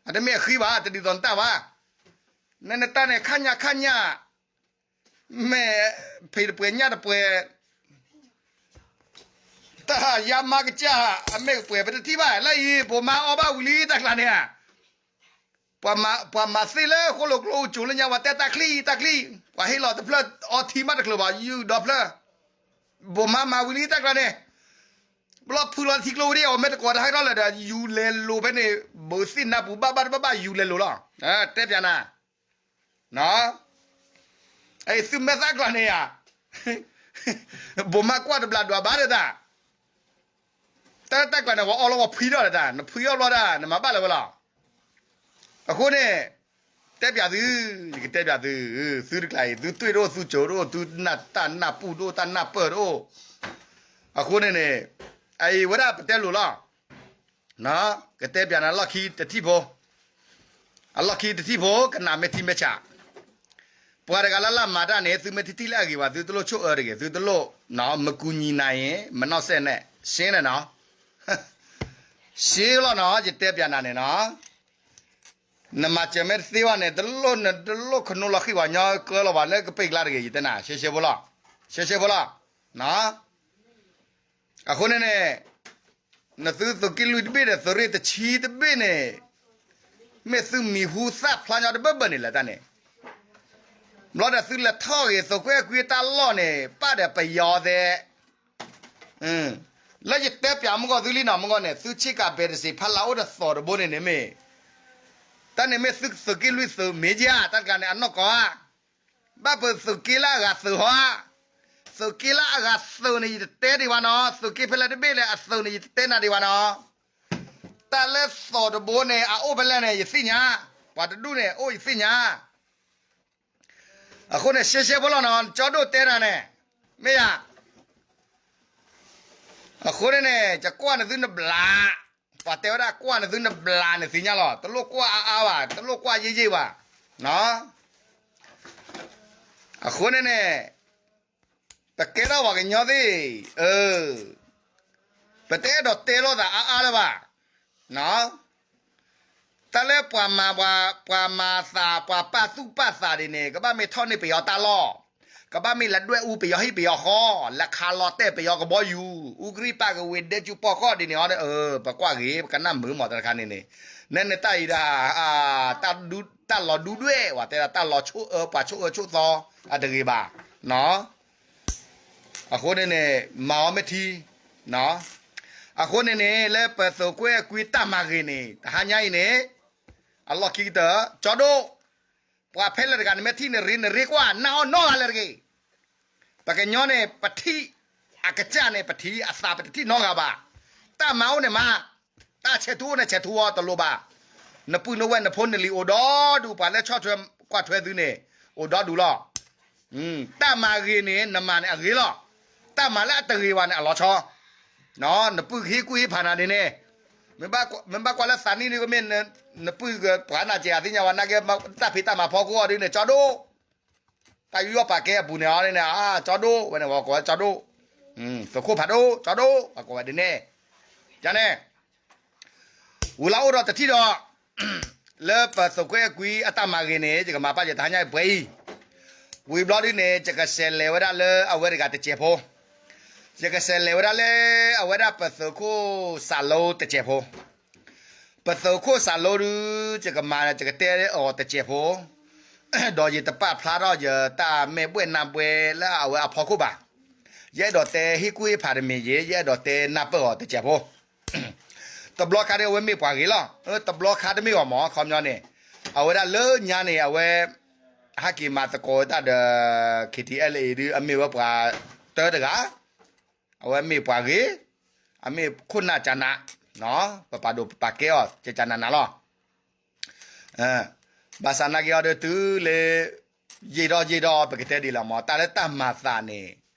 အတမ့ၢ်အဃံဘၣ်, တဒ်သိးနတၢ်ဘၣ်, နနတၢ်န့ၣ် ခါညါခါညါ, မ့ၢ်ဖံးတပှဲၤညၣ်တပှဲၤ, တၢ်ယါမါကစၢ် အမ့ၢ်ကပှဲၤပတထံၣ်ဘၣ်, လၢအံၤ ဘိးမါအီၣ်ဘၣ်ဝံၤလံတၢ်ကျါန့ၣ်ဧါ ပှၤမၤသ့လၢဃိၣ်လိာ်ကျိအူကၠိလၢညါ ပှၤတဲတၢ်ချံတၢ်ချံ, ပှၤဟ့ၣ်လီၤတဖျၢၣ်အီထံမးတချုးဘၣ် ယူၢ်ဒီဖျၢၣ်, ဘိးမါမၤဝံၤလံတၢ်ကျါန့ၣ်, ဘျီဖုလီၤထံကျိဝံၤဒံး အဝဲမ့ၢ်တကိးတၢ်ဟဲထီၣ်လၢၤဒီး ယူၤလဲၤလိာ်ဖဲန့ၣ်, ဘုးသ့ၣ်နၢ်ပူၤဘၣ်ဘၣ်တဘၣ်ဘၣ် ယူၤလဲၤလိာ်လီၤ, တဲပျးနၤ သုမဲာ်သၣ်ကျါန့ၣ်ဧါ, ဘိးမါကွၢ်တဘျးဒွးဘၣ်ဒီးတၢ်, တၢ်တၢ်ကျါန့ၣ် ပှၤအီလီၤပှၤဖှံထီၣ်ဒီးတၢ်, နဖှံထီၣ်ဘျီဒၣ် နမၤဘၣ်လၢၤဝဲလီၤ, အဃိန့ၣ်, တဲပျးသု, ယကတဲပျးသု, သုတကျါအံၤ သုတွံၢ်တအိၣ် သုစိၤတအိၣ် သုနၢ်တၢ် နၢ်ပူၣ်တအိၣ် တၢ်နၢ်ပၢၢ်တအိၣ်, အဃိန့ၣ်န့ၣ်, အအံၤဝဲဒၣ်ပတဲလိၤလီၤ ကတဲပျးနၤလီၢ်ခံတထံၣ်ဖိ, အလီၢ်ခံတထံၣ်ဖိ ကနၣ်မ့ၢ်ထံမ့ၢ်ဆး, ပှၤတဂၤလၢ်လၢ်မၤတၢ်န့ၣ် သုမ့ၢ်ထံၣ်ထံၣ်လၢအဂ့ၤဘၣ် သုတလိၣ်ဆိၣ်အၢတဂ့ၤ သုတလိၣ်, မကူညီနၤအံၤ မနီၢ်စဲၣ်နဲၣ် ရှင်းန့ၣ်နီၤ, ရှင်းလီၤနီၤ ယတဲပျးနၤန့ၣ်နီၤ, နမၤစၢၤမ့ၢ်တသ့ဘၣ်န့ၣ် တလိၣ်နတလိၣ်ခနိလီၤဃံၣ်ပှၤညီကၢလီၤဘၣ်လၢကပ့ၢ်ကျါတဂ့ၤ ယတဲနၤ ရှဲရှဲဖိလီၤ ရှဲရှဲဖိလီၤ. အဃိန့ၣ်န့ၣ် နသုသုးက့လွံၢ်တဘ့ၣ်ဒီး သုးရ့ၣ်တဆံတဘ့ၣ်န့ၣ် မ့ၢ်သုမံၤဟူသၣ်ဖျါညီတဘၢဘၢန့ၣ်လၢတၢ်န့ၣ်, ဘျီဒီးသုလဲၤထီၣ်ဂ့ၤသုးခိၣ်အဲၣ်ကွံအတၢ်လီၢ်န့ၣ် ပၣ်ဒီးပယီၤသဲး လၢယတဲပၠးမုၢ်ဂီၤသုလံနီၤ, မုၢ်ဂီၤန့ၣ် သုဆ့ကၤဘဲးတစ့းဖးလၢအိၣ်ဒီးသီၣ်တဘိန့ၣ်န့ၣ်မ့ၢ်, တၢ်န့ၣ်မ့ၢ်သုသုးက့လွံၢ်သုးမ့ၢ်ဧါ, တၢ်တဂၤန့ၣ် အနီၢ်ကီၢ်ဧါ, ဘၣ်ပသုးက့လၢအဂၤသုးဟီဧါ, သုးက့လၢအဂၤသုးန့ၣ် ယတတဲဒံးဘၣ်နီၤ, သုးက့ဖဲလဲၣ်တဘ့ၣ်လၢအသုးန့ၣ် ယတတဲနၤဒံးဘၣ်နီၤ, တၢ်လၢသီၣ်တဘိန့ၣ် အအိၣ်ဖဲလဲၣ်န့ၣ် ယသ့ၣ်ညါ, ပှၤတဒူၣ်န့ၣ် အိၣ်ယသ့ၣ်ညါ အဃိန့ၣ် ရှဲရှဲဖိလီၤနီၤ, ကၠီဒိၣ်တဲနၤန့ၣ်, မ့ၢ်ယၤ, အဃိန့ၣ်န့ၣ် ယကွၢ်နသုနဘျး, ပှၤတဲဝဲဒၣ်ကွၢ်နသုနဘျးန့ၣ်သ့ၣ်ညါလီၤ, တလိၣ်ကွၢ်အါအါဘၣ်, တလိၣ်ကွၢ်ယ့ၢ်ယ့ၢ်ဘၣ်, အဃိန့ၣ်န့ၣ် ပကဲထီၣ်ပှၤကညီသ့ၣ်, ပတအဲၣ်ဒိးတဲလိာ်သးအါအါလၢၤဘၣ်, တၢ်လၢပှၤမၤပှၤ, ပှၤမၤသး ပှၤပာ်သူၣ်ပာ်သးဒ်န့ၣ် ကဘၣ်မ့ၢ်ထီၣ်န့ၢ်ပယီၤတၢ်လီၢ်, ကဘၣ်မ့ၢ်လဲၤဒွဲၣ်အူပယီၤဟံၣ်ပယီၤဃီ, လဲၤခးလီၤတဲာ်ပယီၤကဘီယူၤ, အူကရံၣ်ပာ်ကဝ့ၤဒဲကၠူပီၢ်ဃီဒ်န့ၣ်အီၤ, ပကွၢ်ဂ့ၤ ပကနၣ်မုာ်မးတခါန့ၣ်န့ၣ်, နဲန့ၣ်တၢ်အံၤဒၣ် တၢ်လီၤဒူဒွဲၣ် ပှၤတဲဒၣ်တၢ်လီၤဆိၣ်အၢ ပှၤဆိၣ်အၢဆိၣ်သီအတဂ့ၤဘၣ်, အဃိန့ၣ်န့ၣ် မၤအီၤမ့ၢ်ထံ, အဃိန့ၣ်န့ၣ် လၢပသုးခိၣ်အဲၣ်ကွံတၢ်မၤဂ့ၤန့ၣ် တဟါညါအံၤန့ၣ် အလီၢ်ခံကတၢၢ် ကၠီဒိၣ်, ပှၤဖဲလဲၣ်တဂၤနမ့ၢ်ထံၣ်နရ့နရ့ကွၢ် နၢ်အီၣ်နီတဂၤလၢတဂ့ၤ, ပှၤကညီန့ၣ် ပထံၣ်အကစၢ်န့ၣ် ပထံၣ်အသးပတထံၣ်နီတဂၤဘၣ်, တၢ်မၤအိၣ်န့ၣ်မၤ, တၢ်ဆဲးထူအိၣ်န့ၣ်ဆဲးထူအီၤတလိၣ်ဘၣ်, နပုၢ်နဝဲၢ်နဖိနလံၤအိၣ်ဒီဒူၣ် ပှၤလၢဆီၣ်ထွဲကွၢ်ထွဲသုန့ၣ် အိၣ်ဒီဒူၣ်လီၤ, တၢ်မၤဂ့ၤန့ၣ် နမၤန့ၣ်အဂ့ၤလီၤ, တၢ်မၤလၢအတဂ့ၤဘၣ်န့ၣ် အလီၤဆီ, နပုၢ်ကဟ့ၣ်ကူၣ်ဟ့ၣ်ဖးနၤဒ်န့ၣ်, မ့ၢ်ဘၣ်ကွၢ်လၢသးနံၣ်ဒ်ကမ့ၢ် နပုၢ်ပှၤနၤစဲးအသ့ၣ်ညါဝဲ နာ်က့ တၢ်ဖံးတၢ်မၤဖီခိၣ်အီၤဒ်န့ၣ် ကၠီဒိၣ်, တၢ်ယူးယီၣ်ပာ်ကဲအပူၤန့ၣ်အီၤန့ၣ် ကၠီဒိၣ်ဝဲန့ၣ် ပှၤကိးဝဲကၠီဒိၣ်, သုးခိၣ်ဖးဒိၣ် ကၠီဒိၣ် ပှၤကိးဝဲဒ်န့ၣ်, ယန့ၣ် ဝံၤလီၤအိၣ်ဒီးတထံၣ်ဒီး လၢပသုးခိၣ်အဲၣ်ကွံအတၢ်မၤဂ့ၤန့ၣ် ယကမၤပာ်ယတဟါညါပှဲၤအံၤ, ဝံၤဘျီဒ်န့ၣ် ယကဆဲးလဲၤဝဲဒၣ်လၢအဝဲတဂၤတစဲးဖိ, ယကဆဲးလဲၤဝဲဒၣ်လၢအဝဲဒၣ်ပသုးခိၣ်စးလိတစဲးဖိ ပသုးခိၣ်စးလိဒုး ယကမၤ ယကတဲအီၤတစဲးဖိ, ဒီးယတပာ်ဖျါထီၣ်ယတၢ်မဲာ်ဘှဲၣ်နါဘှဲၣ်လၢအဝဲအဖီခိၣ်ဘၣ်, ယအဲၣ်ဒိးတဲဟ့ၣ်ကူၣ်ဟ့ၣ်ဖးတမ့ၢ်ယ့ၣ်, ယအဲၣ်ဒိးတဲနၢ်ပၢၢ်အီၤတစဲးဖိ တဘျီခါဒ်အဝဲမ့ၢ်ပှၤဂ့ၤလီၤ, တဘျီခါတမ့ၢ်ဘၣ်မး ခီပညီန့ၣ်, အဝဲဒၣ်လၢညါန့ၣ် အဝဲ ဟဲက့ၤမၤသကိးဝဲတၢ်ဒီး ခ့ထံအဲလ်အ့ ဒုးအမ့ၢ်ဝဲပှၤတၢတဂၤ, အဝဲမ့ၢ်ပှၤဂ့ၤ, အမ့ၢ်ခိၣ်နၢ်ကနး, ပပာ်ဒိၣ်ပပာ်ကဲအီၤ ကကနးနးလီၤ. ဘၣ်ဆၣ်နာ်က့အီၤဒီးတုၤလၢ ယံာ်ထီၣ်ယံာ်ထီၣ် ပကတဲဒ်လဲၣ်မး တၢ်လၢတၢ်မၤသးန့ၣ်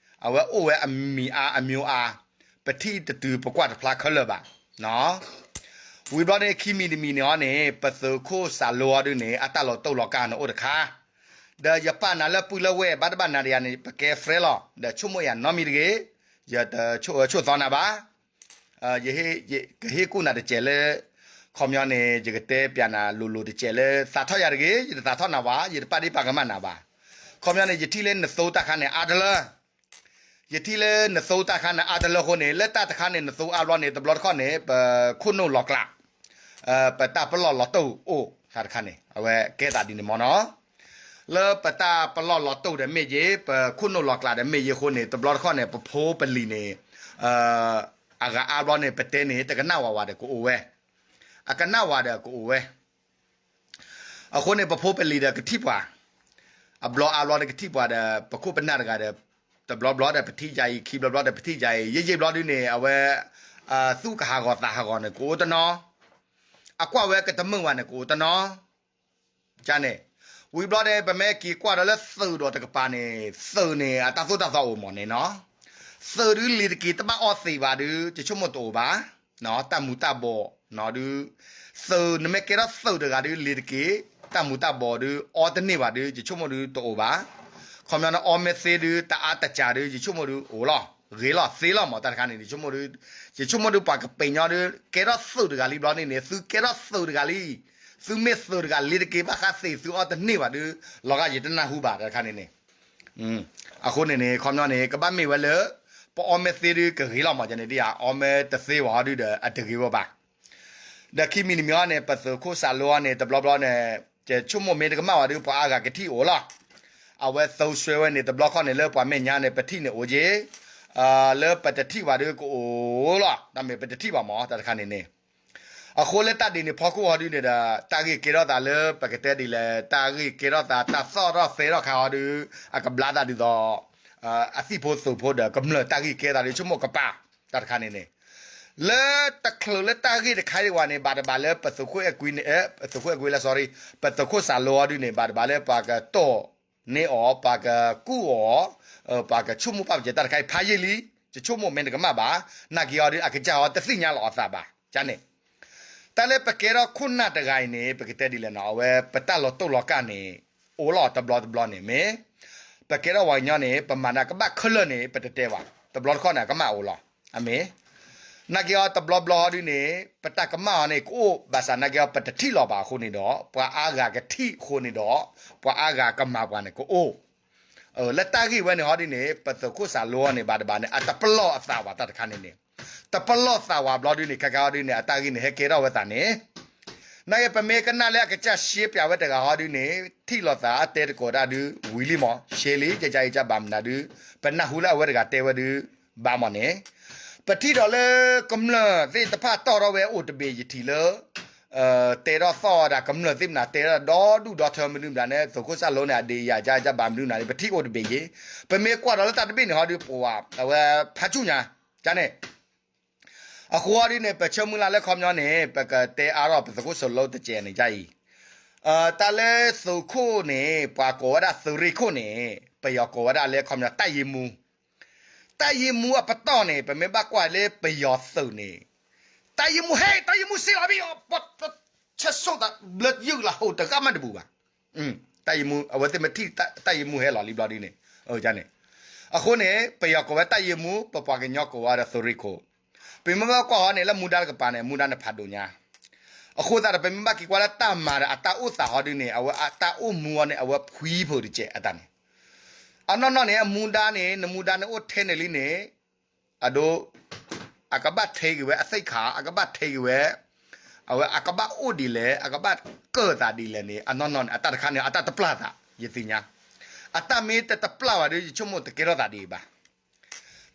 အဝဲအိၣ်ဝဲအမံၤအါအမံၤအါ, ပထံၣ်တတုၤပကွၢ်တဖျါခဲလၢာ်ဘၣ်. ဝံၤဘျီန့ၣ် ခံမံၤတမံၤန့ၣ်အီၤန့ၣ် ပသုးခိၣ်စးလိအီၤဒုန့ၣ် အတၢ်လီၤတိၢ်လီၤကါန့ၣ်အိၣ်တခါ, ဒီးယပာ်နၤလၢပုၢ်လၢဝဲၢ် ဘၣ်တဘၣ်နၤဒီးယၤန့ၣ် ပကဲ friend လီၤ. ဒီးဆိကမိၣ်ယၤနီတမံၤတဂ့ၤ, ယတဆိၣ်အၢဆိၣ်သီနၤဘၣ်. ယကဟ့ၣ်ကူၣ်နၤတစဲးလၢ ခီပညီန့ၣ် ယကတဲပျးနၤလိၤလိၤတစဲးလၢ သးထီၣ်ယၤတဂ့ၤ, ယတသးထီၣ်နၤဘၣ်, ယတပာ်ဒ့ၣ်ပာ်ကမၣ်နၤဘၣ်. ခီပညီန့ၣ် ယထံၣ်လၢနသိတၢ်ခါန့ၣ်အါတလၢ ယထံၣ်လၢနသိတၢ်ခါန့ၣ်အါတလၢအဃိန့ၣ် လၢတၢ်တခါန့ၣ် နသိအါဘျီန့ၣ် တဘျီတခီၣ်န့ၣ် ပခိၣ်နူာ်လီၤကျး, ပတၢ်ပလီၢ်လီၤတိၢ်အိၣ်တခါတခါန့ၣ် အဝဲကဲသးဒ်န့ၣ်မ့ၢ်နီၤ. လၢပတၢ်ပလီၢ်လီၤတိၢ်ဒီးမ့ၢ်ယ့ၢ် ပခိၣ်နူာ်လီၤကျးဒီးမ့ၢ်ယ့ၢ်အဃိန့ၣ် တဘျီတခီၣ်န့ၣ် ပဖိပလံၤန့ၣ် အဂၤအါဘျီန့ၣ် ပတဲန့ၣ် တကနၣ်ဝဲဝဲဒီးကအိၣ်ဝဲ, အကနၣ်ဝဲဒီးကအိၣ်ဝဲ အဃိန့ၣ် ပဖိပလံၤဒီးကထံၣ်ပှၤ, အဘျီအါဘျီဒီးကထံၣ်ပှၤဒီး ပခိၣ်ပနၢ်တဂၤဒီး တဘျီဘျီဒီးပထံၣ်ယၤအံၤ ခံဘျီဘျီဒီးပထံၣ်ယၤအံၤ ယံာ်ယံာ်ဘျီဒုန့ၣ် အဝဲ သူၣ်ကဟးဂီၤသးဟးဂီၤန့ၣ် ကအိၣ်တနီၤ, အကွၢ်ဝဲကတမုာ်ဘၣ်န့ၣ် ကအိၣ်တနီၤ န့ၣ်, ဝံၤဘျီန့ၣ် ပမ့ၢ်က့ၤကွၢ်ဒီးလၢသုးဒီးတကပၤန့ၣ် သုးန့ၣ် အတၢ်သိၣ်တၢ်သီအိၣ်မးန့ၣ်နီၤ, သုးဒုလ့ၤတက့ၤတဘၣ်အီသံးဘၣ်ဒု ယဆိကမိၣ်တအိၣ်ဘၣ်, တၢ်မူၤတၢ်ဘှီးနီၤဒု သုးနမ့ၢ်ကဲထီၣ်သုးတဂၤဒု လ့ၤတက့ၤ တၢ်မူၤတၢ်ဘှီးဒု အီတန့ၢ်ဘၣ်ဒု ယဆိကမိၣ်ဒုတအိၣ်ဘၣ်, ခီပညီန့ၣ် အီမ့ၢ်သ့ဒု တအါတစှၤဒု ယဆိကမိၣ်ဒုအိၣ်လီၤ, ဂ့ၤလီၤ သ့လီၤမး တၢ်တခါန့ၣ် ယဆိကမိၣ်ဒု ယဆိကမိၣ်ဒုပှၤကပ့ၤညီဒု ကဲထီၣ်သုးတဂၤလံဘျီန့ၣ်န့ၣ် သုကဲထီၣ်သုးတဂၤလံ, သုမ့ၢ်သုးတဂၤလ့ၤတက့ၤဘၣ်ဃးသ့ၣ်သုအီတန့ၢ်ဘၣ်ဒု လီၤဂာ်ယတနၢ်ဟူဘၣ် တၢ်တခါန့ၣ်န့ၣ်, အဃိန့ၣ်န့ၣ် ခီပညီန့ၣ် ကဘၣ်မ့ၢ်ဝဲလၢ ပအီမဲသ့ဒုးကဂ့ၤလီၤမး ယန့ၣ်ဒ်ယၤ အီမဲတသ့ဝဲဟီဒုးဒီး အတဂ့ၤဝဲဘၣ်. ဒီးခံမံၤတမံၤအံၤန့ၣ် ပသုးခိၣ်စးလိအံၤန့ၣ် တဘျီဘျီန့ၣ် ယဆိကမိၣ်မ့ၢ်တကမၣ်ဝဲဒုး ပှၤအါဂၤကထံၣ်အိၣ်လီၤ. အဝဲသုးစွဲဝဲန့ၣ် တဘျီခီန့ၣ် လၢပှၤမဲာ်ညါန့ၣ် ပထံၣ်န့ၣ်အိၣ်က့ၤ, လၢပတထံၣ်ဘၣ်ဒုးကအိၣ်လီၤ. တၢ်မ့ၢ်ပတထံၣ်ဘၣ်မး တၢ်တခါန့ၣ်န့ၣ် အဃိလၢတၢ်ဒ်န့ၣ်ဖီခိၣ်ဟီဒုးန့ၣ်ဒီး တၢ်ဂ့ၢ်ကဲထီၣ်သးလၢပကတဲဒ်လဲၣ် တၢ်ဂ့ၢ်ကဲထီၣ်သး တၢ်သီၣ်ထီၣ်သဲထီၣ်ခါဟီဒုး အကဘျါသးဒ်သိး အသံၣ်ဖိသုးဖိဒီးကမျၢၢ်တၢ်ဂ့ၢ်ကဲသးဒုး ဆိကမိၣ်ကပၤ တၢ်တခါန့ၣ်န့ၣ် လၢတချုးလၢတၢ်ဂ့ၢ်တခါအံၤဝဲန့ၣ် ဘၣ်တဘၣ်လၢပသုးခိၣ်အဲၣ်ကွံန့ၣ် ပသုးခိၣ်အဲၣ်ကွံလၢ sorry ပသုးခိၣ်စးလိဟီဒုးန့ၣ် ဘၣ်တဘၣ်လၢပှၤကတိၢ်န့ၢ်အီၤ ပှၤကကူၣ်အီၤ ပှၤကဆိကမိၣ်ပာ်ပကဲတၢ်တခါအံၤဖးယံာ်လံ, ယဆိကမိၣ်မ့ၢ်တကမၣ်ဘၣ်, နာ်က့ၤအီၤဒုး အကစၢ်အီၤတသ့ၣ်ညါလီၤအသးဘၣ်, န့ၣ် တၢ်လၢပကဲထီၣ်ခိၣ်နၢ်တဂၤအံၤန့ၣ် ပကတဲဒ်လဲၣ်နီၤ အဝဲပတၢ်လီၤတိၢ်လီၤကၢ်န့ၣ် အိၣ်လီၤတဘျီတဘျီန့ၣ် မ့ၢ် ပကဲထီၣ်ပှၤကညီန့ၣ် ပမၤန့ၣ်ကဘၣ်ခဲလၢာ်န့ၣ် ပတတဲဘၣ်, တဘျီတခီၣ်န့ၣ် အကမၣ်အိၣ်လီၤ, အမ့ၢ် နာ်က့ၤအီၤတဘျီဘျီဟီဒုးန့ၣ် ပတၢ်ကမၣ်အီၤန့ၣ် ကအိၣ်ဘၣ်ဆၣ် နာ်က့ၤအီၤ ပတထံၣ်လီၤဘၣ်အဃိန့ၣ်ဒီး ပှၤအါဂၤကထံၣ်အဃိန့ၣ်ဒီး ပှၤအါဂၤကမၤပှၤန့ၣ်ကအိၣ် လၢတၢ်ဂ့ၢ်ဝဲန့ၣ်ဟီဒုးန့ၣ် ပသုးခိၣ်စးလိန့ၣ် ဘၣ်တဘၣ်န့ၣ် အတပလီၢ်အသးဘၣ်တၢ်တခါန့ၣ်န့ၣ်, တပလီၢ်သးဝဲဘျီဒုးန့ၣ် ခဲခါဟီဒုးန့ၣ် အတၢ်ဂ့ၢ်န့ၣ် ဟဲကဲထီၣ်ဝဲသးန့ၣ်, နာ်က့ၤ ပမ့ၢ်ကနၣ်လၢအကစၢ်ရှဲပၠးဝဲတဂၤဟီဒုးန့ၣ် ထံၣ်လိာ်သးအတဲတကိးတၢ်ဒုး ဝံၤလံမး ရှဲလံ ကကကဘၣ်မနုၤဒုး ပနၢ်ဟူလၢအဝဲတဂၤတဲဝဲဒုး ဘၣ်မးန့ၣ်, ပထံၣ်ဒီးလၢကမျၢၢ်သ့ၣ်တဖၣ်တီၢ်ထီၣ်ဝဲအိၣ်တဘ့ၣ်ယထံၣ်လၢ တဲထီၣ်သီၣ်ဝဲဒၣ်ကမျၢၢ်သ့ၣ်မနုၤ တဲထီၣ်ဒီဒူၣ်ဒီထၢမနုၤမနုၤန့ၣ် သုးခိၣ်စးလိန့ၣ် အဒံးယၤကကဘၣ်မနုၤန့ၣ် ပထံၣ်အိၣ်တဘ့ၣ်ယ့ၣ်, ပမ့ၢ်ကွၢ်ဒီးလၢတၢ်တဘ့ၣ်န့ၣ်ဟီဒုး ပဝဲ အဝဲဖးဆူၣ်ညါ, န့ၣ် အဃိဒ်န့ၣ် ပဆၢမုၢ်လၢ်လၢခီပညီန့ၣ် ပကတဲအါထီၣ်ပသုးခိၣ်စးလိတစဲးန့ၣ်ဒ်အံၤ, တၢ်လၢသုးခိၣ်န့ၣ် ပှၤကိးဝဲဒၣ်သုးရ့ၣ်ခိၣ်န့ၣ် ပယီၤကိးဝဲဒၣ်လၢခီပညီ တပ်ရင်းမှူး, တပ်ရင်းမှူးအပတီၢ်န့ၣ် ပမ့ၢ်ဘၣ်ကွၢ်လၢပယီၤသုးန့ၣ် တပ်ရင်းမှူးဟဲ တပ်ရင်းမှူးစ့လီၤဘံၣ် ဆၢဆိၣ်သးဘျၢယုၢ်လီၤဟိတဂၤမးတဘူၣ်ဘၣ်, တပ်ရင်းမှူး အဝဲသ့ၣ်မ့ၢ်ထံၣ်တပ်ရင်းမှူးဟဲလီၤလံဘျီဒ်န့ၣ်, န့ၣ် အဃိန့ၣ် ပယီၤကိးဝဲတပ်ရင်းမှူး ပပှၤကညီကိးဝဲဒီးသုးရ့ၣ်ခိၣ်, ပမ့ၢ်ဘၣ်ကွၢ်အီၤန့ၣ် လၢမူဒါတကပၤန့ၣ် မူဒါန့ၣ်ဖးဒိၣ်ညါ, အဃိသတးဒီး ပမ့ၢ်ဘၣ်က့ၤကွၢ်လၢတၢ်မၤဒီးအတၢ်အိၣ်သးဟီဒ်န့ၣ် အဝဲအတၢ်အိၣ်မူအီၤန့ၣ် အဝဲဖှံဖိတကဲးအတၢ်န့ၣ်, အနီၢ်နီၢ်န့ၣ် အမူဒါန့ၣ် နမူဒါန့ၣ်အိၣ်ထဲန့ၣ်လံန့ၣ် အဒိ အကဘၣ်ထဲက့ၤဝဲအသ့ၣ်ခါ အကဘၣ်ထဲက့ၤဝဲ, အဝဲအကဘၣ်အိၣ်ဒ်လဲၣ် အကဘၣ်ကၢၢ်သးဒ်လဲၣ်န့ၣ် အနီၢ်နီၢ်န့ၣ် အတၢ်တခါန့ၣ် အတၢ်တပျၢ်သး ယသ့ၣ်ညါ, အတၢ်မ့ၢ်တတပျၢ်ဘၣ်ဒီး ယဆိကမိၣ်တကဲထီၣ်သးဒ်အံၤဘၣ်.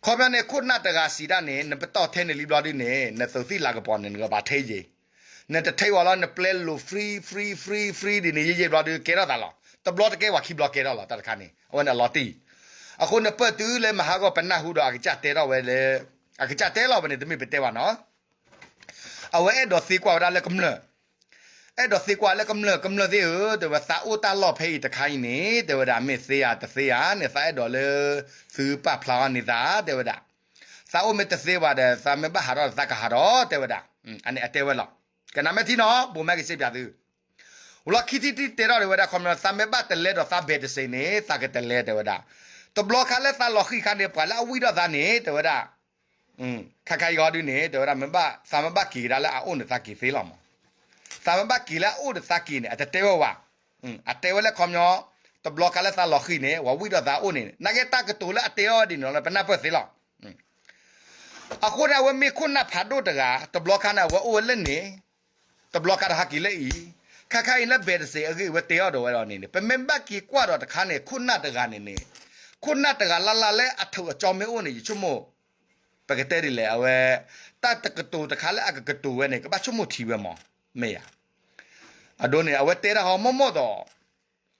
ခီပညီန့ၣ် ခိၣ်နၢ်တဂၤစံးဒၣ်န့ၣ် နပတီၢ်ထဲန့ၣ်လံဘျီဒ်န့ၣ် နသုးသံၣ်လၤကပီၤန့ၣ် နကဘၣ်ထဲယ့ၣ်, နတထဲဝဲလီၤ နပျဲလိာ် free free free free ဒ်န့ၣ် ယယ့ၣ်ဘျီဒုး ကဲထီၣ်သးလီၤ. တဘျီတကဲဝဲခံဘျီကဲထီၣ်လီၤ တၢ်တခါန့ၣ် အဝဲန့ၣ်အလီၤတံၢ်, အဃိနပၢၢ်တုၤလၢမဟါဂီၢ် ပနၢ်ဟူဒီးအကစၢ်တဲထီၣ်ဝဲလၢ အကစၢ်တဲလီၤဝဲန့ၣ် တမ့ၢ်ပတဲဘၣ်နီၤ, အဝဲအဲၣ်ဒိးသံကွၢ်ဝဲဒၣ်လၢကမျၢၢ်, အဲၣ်ဒိးသံကွၢ်လၢကမျၢၢ် ကမျၢၢ်သ့ၣ်ဧၢ တဲဝဲ သးအိၣ်တၢ်လီၢ်ဖဲအံၤတခါအံၤန့ၣ် တဲဝဲဒၣ် မ့ၢ်သ့ဧါတသ့ဧါန့ၣ် သးအဲၣ်ဒိးလၢ သုပာ်ဖျါအီၤန့ၢ်သး တဲဝဲဒၣ်, သးအိၣ်မ့ၢ်တသ့ဘၣ်ဒီး သးမ့ၢ်ဘၣ်ဟးထီၣ်ဒီးသးကဟးထီၣ် တဲဝဲဒၣ်, အန့ၣ်အတဲဝဲလီၤ. ကနၣ်မ့ၢ်ထံနီၤ ဘိးမ့ၢ်ကစ့ပၠးသု ဝံၤလီၢ်ခံထံၣ်တံၢ်တဲထီၣ်ဒၣ်ဝဲဒၣ် ခီပညီ သးမ့ၢ်ဘၣ်တလဲဒီးသးဘဲးတစ့းန့ၣ် သးကတလဲ တဲဝဲဒၣ်, တဘျီခါလၢသးလီၤဃံၤခါန့ၣ် ပှၤလၢအဝံၣ်ထီၣ်သးန့ၣ် တဲဝဲဒၣ်, ခါခါအံၤဂီၢ်ဒုးန့ၣ် တဲဝဲဒၣ် မ့ၢ်ဘၣ် သးမ့ၢ်ဘၣ်က့ၤကဒါလၢအအိၣ်န့ၣ် သးက့ၤသ့လီၤမး, သးမ့ၢ်ဘၣ်က့ၤလၢအအိၣ်ဒီးသးက့ၤန့ၣ် အတတဲဝဲဘၣ်, အတဲဝဲလၢခီပညီ တဘျီခါလၢသးလီၤဃံၤန့ၣ် ပှၤဝံၣ်ထီၣ်သးအိၣ်န့ၣ် နာ်က့တၢ်ကတိၤလၢအတဲအီၤဒ်န့ၣ်လီၤ ပနၢ်ပၢၢ်သ့လီၤ. အဃိန့ၣ် အဝဲမ့ၢ်ခိၣ်နၢ်ဖးဒိၣ်တဂၤ တဘျီခါန့ၣ် အဝဲအိၣ်ဝဲလၢန့ၣ်, တဘျီခါဒီးဟးက့ၤလၢအံၤ, ခါခါအံၤလၢဘဲးတစ့းအဂ့ၢ် အဝဲတဲအီၤဒီးဝဲဒီးန့ၣ် ပမ့ၢ်ဘၣ်က့ၤကွၢ်ဒီးတခါန့ၣ် ခိၣ်နၢ်တဂၤန့ၣ်န့ၣ်, ခိၣ်နၢ်တဂၤလၢ်လၢ်လၢအထုးအကၠီမ့ၢ်အိၣ်န့ၣ် ယဆိကမိၣ် ပကတဲဒ်လဲၣ် အဝဲ တၢ်တကတိၤတခါလၢအကကတိၤဝဲန့ၣ် ကဘၣ်ဆိကမိၣ်ထံဝဲမး, မ့ၢ်ဧါ. အဒိန့ၣ် အဝဲတဲဒၣ်ဟီမိၢ်မိၢ်ဒီး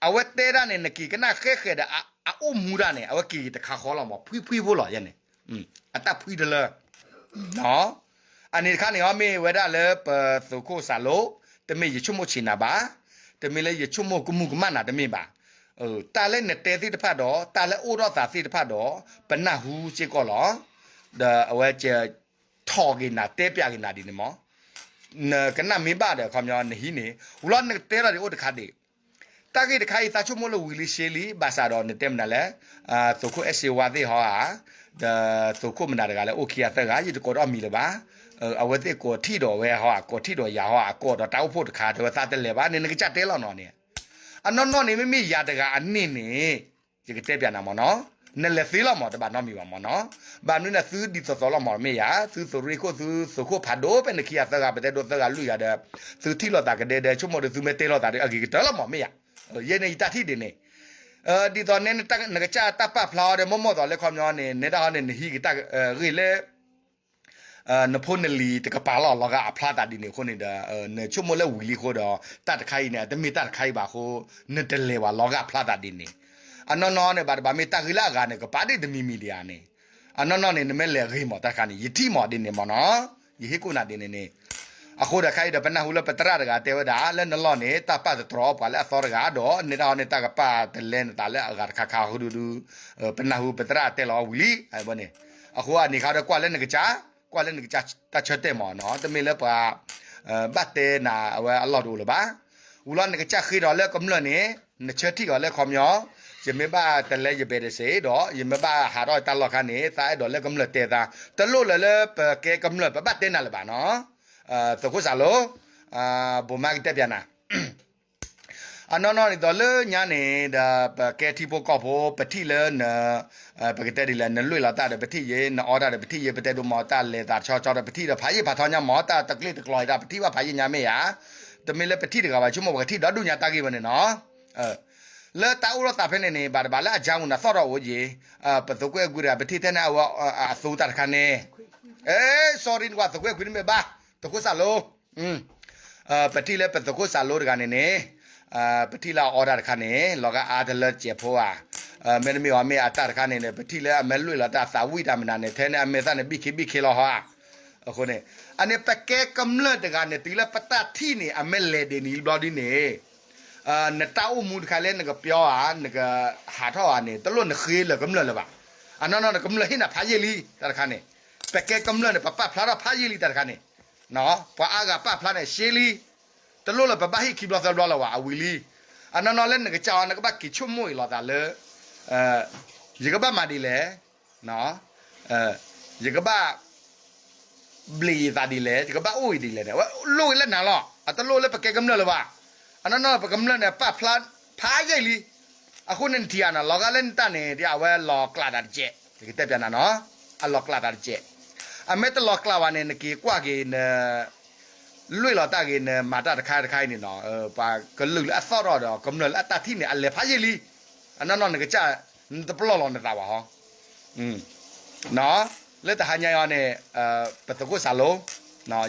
အဝဲတဲဒၣ်န့ၣ် နက့ၤကနၣ်ဃဲဃဲဒီး အအိၣ်မူဒၣ်န့ၣ် အဝဲက့ၤတခါဃီလီၤမး ဖှံဖှံဖိလီၤယဲန့ၣ်, အတၢ်ဖှံတလၢ အန့ၣ်တခါန့ၣ် အမ့ၢ်ဝဲဒၣ်လၢပသုးခိၣ်စးလိ, တမ့ၢ်ယဆိကမိၣ်ဆံးနၤဘၣ်, တမ့ၢ်လၢယဆိကမိၣ်ကမူၤကမၣ်နၤတမ့ၢ်ဘၣ်. တၢ်လၢနတဲသ့ၣ်တဖၣ်ဒီး တၢ်လၢအိၣ်ထီၣ်သးသ့ၣ်တဖၣ်ဒီး ပနၢ်ဟူစ့ၢ်ကီးလီၤ. ဒီးအဝဲက ထီၣ်က့ၤနၤ တဲပၠးက့ၤနၤဒ်န့ၣ်မး, နကနၣ်မ့ၢ်ဘၣ်ဒီး ခီပညီ နဟံးန့ၣ် ဝံၤလီၤနကတဲထီၣ်ဒံးအိၣ်တခါဒံး, တၢ်ဂ့ၢ်တခါအံၤ သးဆိကမိၣ်လၢဝံၤလံရှဲလံ ဘၣ်ဆၣ်ဒီးနတဲမနုၤလဲၣ်, သုးခိၣ်အဲၣ်စ့ဝါသ့ၣ်ဟီဧါ, ဒီးသုးခိၣ်မနုၤတဂၤလဲၣ် အိၣ်ခံဂၤသၢဂၤ ယတကိးထီၣ်မံၤလၢၤဘၣ်, အဝဲသ့ၣ်ကိးထံၣ်ဒီးဝဲဟီဧါ ကိးထံၣ်ဒီးယၤဟီဧါ ကိးဒီးတၢ်အိၣ်ဖှိၣ်တခါ တဲဝဲသးတလဲၤဘၣ်န့ၣ် နကစၢ်တဲလီၤနီၤန့ၣ်, အနီၢ်နီၢ်န့ၣ် မ့မ့ၢ်ယၤတဂၤအန့ၣ်န့ၣ် ယကတဲပၠးနၤမးနီၤ နလဲၤသ့လီၤမး တဘၣ်နီတမံၤဘၣ်မးနီၤ. ဘၣ်မနုၤန့ၣ် သုဒ်သိးသိးလီၤမး မ့ၢ်ယၤ သုသုးရ့ၣ်ခိၣ် သုသုးခိၣ်ဖးဒိၣ် ဖဲန့ၣ်ခံဂၤသၢဂၤ ပတဲဒိသၢဂၤလွံၢ်ဂၤဒီး သုထံၣ်လိာ်သးကဒဲဒီး ဆိကမိၣ်ဒီး သုမ့ၢ်တဲလိာ်သးဒီး အဂ့ၤကတၢၢ်လီၤမး မ့ၢ်ယၤ. ယဲန့ၣ်ယတၢ်ထံၣ်ဒ်န့ၣ် ဒ်သိးန့ၣ် နကစၢ်တၢ်ပာ်ဖျါအီၤဒီး မိၢ်မိၢ်သိးလၢခီပညီန့ၣ် နဲဒၣ်ဟီန့ၣ် နဟံးကတၢ်ဂ့ၢ်လၢ နဖိနလံၤတကပၤလီၤ လီၤဂာ်အဖျါသးဒ်န့ၣ်အဃိန့ၣ်ဒီး နဆိကမိၣ်လၢဝံၤလံအဃိဒီး တၢ်တခါအံၤန့ၣ် အတမ့ၢ်တၢ်တခါအံၤဘၣ်အဃိ နတလဲၤဝဲလီၤဂာ်ဖျါသးဒ်န့ၣ်. အနီၢ်နီၢ်န့ၣ် ဘၣ်တဘၣ်မ့ၢ်တၢ်ဂ့ၢ်လၢအဂၤန့ၣ် ကပာ်ဒ့ၣ်တမံၤမံၤဒံးဧါန့ၣ်. အနီၢ်နီၢ်န့ၣ် နမ့ၢ်လဲၤဂ့ၤမး တၢ်တခါန့ၣ် ယထံၣ်မးဒ်န့ၣ်မးနီၤ. ယဟ့ၣ်ကူၣ်နၤဒ်န့ၣ်န့ၣ် အဃိဒီးခဲအံၤဒီး ပနၢ်ဟူလၢပသရၣ်တဂၤတဲဝဲဒၣ် လၢနလီၢ်န့ၣ် တၢ်ပာ်တတြီအီၣ်ပှၤလၢအသီတဂၤဒီး နဲဒၣ်ဟီန့ၣ် တၢ်ကပာ်တလဲနသးလၢအဂၤတခါခါဃုဒူဒူ ပနၢ်ဟူပသရၣ်တဲလီၤဝံၤလံ အဝဲန့ၣ်. အဃိန့ၣ်ခါဒီးကွၢ်လၢနကစၢ် ကွၢ်လၢနကစၢ်တၢ်ဆၢတဲာ်မးနီၤ တမ့ၢ်လၢပှၤ ဘၣ်တဲနၤအဝဲအလီၢ်တအိၣ်လၢၤဘၣ်. ဝံၤလီၤနကစၢ်ဃ့ဒီးလၢကမျၢၢ်န့ၣ် နဆၢထံၣ်အီၤလၢခီပညီ ယမ့ၢ်ဘၣ်တလဲယဘဲးတစ့ဒီး ယမ့ၢ်ဘၣ်ဟးထီၣ်တၢ်လီၢ်ခါန့ၣ် သးအဲၣ်ဒိးလၢကမျၢၢ်တဲသး တလိၣ်လၢၤလၢပကဲကမျၢၢ် ပဘၣ်တဲနၤလၢၤဘၣ်နီၤ. သုးခိၣ်စၢ်လိ ဘိးမးကတဲပၠးနၤ အနီၢ်နီၢ်ဒ်သိးလၢညါန့ၣ်ဒီး ပကဲထံဖိကီၢ်ဖိ ပထံၣ်လၢန ပကတဲဒ်လဲၣ် နလွံၢ်လီၤတၢ်ဒီးပထံၣ်ယ့ၤ နအီတၢ်ဒီးပထံၣ်ယ့ၤ ပတဲဒိးမၤတၢ်လဲၤသးတဆီဆီဒီး ပထံၣ်ဒီးဖးယံာ်ဖးထီညါမး တၢ်တကျ့တကျီၤအံၤ တၢ်ပထံၣ်ဘၣ်ဖးယံာ်ညါမ့ၢ်ဧါ. တမ့ၢ်လၢပထံၣ်တဂၤဘၣ် ဆိကမိၣ်ပကထံၣ်ဒီဒူၣ်ညါတၢ်ဂ့ၢ်ဝဲန့ၣ်နီၤ. လၢတၢ်အိၣ်ထီၣ်သးဖဲန့ၣ်န့ၣ် ဘၣ်တဘၣ်လၢအကၢမူၤနၤသီၣ်ထီၣ်အိၣ်ယ့ၤ ပသုးခိၣ်အဲၣ်ခွံတဂၤ ပထံၣ်ထဲန့ၣ်အဝဲအသူတၢ်တခါန့ၣ် sorry နကွၢ်သုးခိၣ်အဲၣ်ခွံန့ၣ်မ့ၢ်ဘၣ် သုးခိၣ်စၢ်လိ ပထံၣ်လၢပသုးခိၣ်စၢ်လိတဂၤန့ၣ်န့ၣ် ပထံၣ်လၢအအီတၢ်တခါန့ၣ် လီၤဂာ်အါတလၢတစဲးဖိဧါ. မ့တမ့ၢ်အီၤမ့ၢ်အတၢ်တခါန့ၣ်န့ၣ် ပထံၣ်လၢအမ့ၢ်လွံၢ်လီၤတၢ်သးဝံၣ်တၢ်မနုၤန့ၣ် ထဲန့ၣ်အမဲာ်သၣ်န့ၣ် ဘံၣ်ခ့ဘံၣ်ခ့လီၤဟီဧါ. အဃိန့ၣ် အန့ၣ်ပကဲကမျၢၢ်တဂၤန့ၣ် တုၤလၢပတၢ်ထံၣ်န့ၣ် အမ့ၢ်လဲၤဒ်န့ၣ်ဘျီဒ်န့ၣ် နတၢ်အိၣ်မူတခါလၢနကပျီဧါ နကဟးထီၣ်ဧါန့ၣ် တလိၣ်နဃ့လၢၤကမျၢၢ်လၢၤဘၣ်. အနီၢ်နီၢ်န့ၣ် ကမျၢၢ်ဟ့ၣ်နၤဖးယံာ်လံ တၢ်တခါန့ၣ် ပကဲကမျၢၢ်န့ၣ် ပပာ်ဖျါထီၣ်ဖးယံာ်လံ တၢ်တခါန့ၣ် ပှၤအါဂၤပာ်ဖျါန့ၣ် ရှဲလံ တလိၣ်လၢပဘၣ်ဟ့ၣ်ခံဘျီသၢဘျီလၢၤဘၣ် အဝံၤလံ. အနီၢ်နီၢ်လၢနကစၢ်အီၤ နကဘၣ်က့ၤဆိကမိၣ်အံၤလိာ်သးလၢ ယကဘၣ်မၤဒ်လဲၣ် ယကဘၣ် ဘျ့းယသးဒ်လဲၣ် ယကဘၣ်အိၣ်အံၤဒ်လဲၣ်န့ၣ် အဝဲလိၣ်ဂ့ၤလၢနၤလီၤ. အတလိၣ်လၢပကဲကမျၢၢ်လၢၤဘၣ်. အနီၢ်နီၢ်ပကမျၢၢ်န့ၣ် ပာ်ဖျါဖးယံာ်လံ. အဃိန့ၣ်နထံၣ်ဧါနီၤ လီၤဂာ်လၢနတၢ်န့ၣ် အဝဲလီၤကျးသးတစဲး ယကတဲပျးနၤနီၤ အလီၤကျးသးတစဲး. အမ့ၢ်တလီၤကျးဘၣ်န့ၣ် နက့ၤကွၢ်က့ၤန လွံၢ်လီၤတၢ်ဂ့ၤ နမၤတၢ်တခါတခါအံၤန့ၣ်နီၤ ပှၤကလုာ်လၢအသီၣ်ထီၣ်ဒီး ကမျၢၢ်လၢအတၢ်ထံၣ်န့ၣ် အလဲၤဖးယံာ်လံ. အနီၢ်နီၢ်နကစၢ် နတပလီၢ်လီၤနသးဘၣ်ဟီ လၢတဟါညါအံၤန့ၣ် ပသုးခိၣ်စၢ်လိ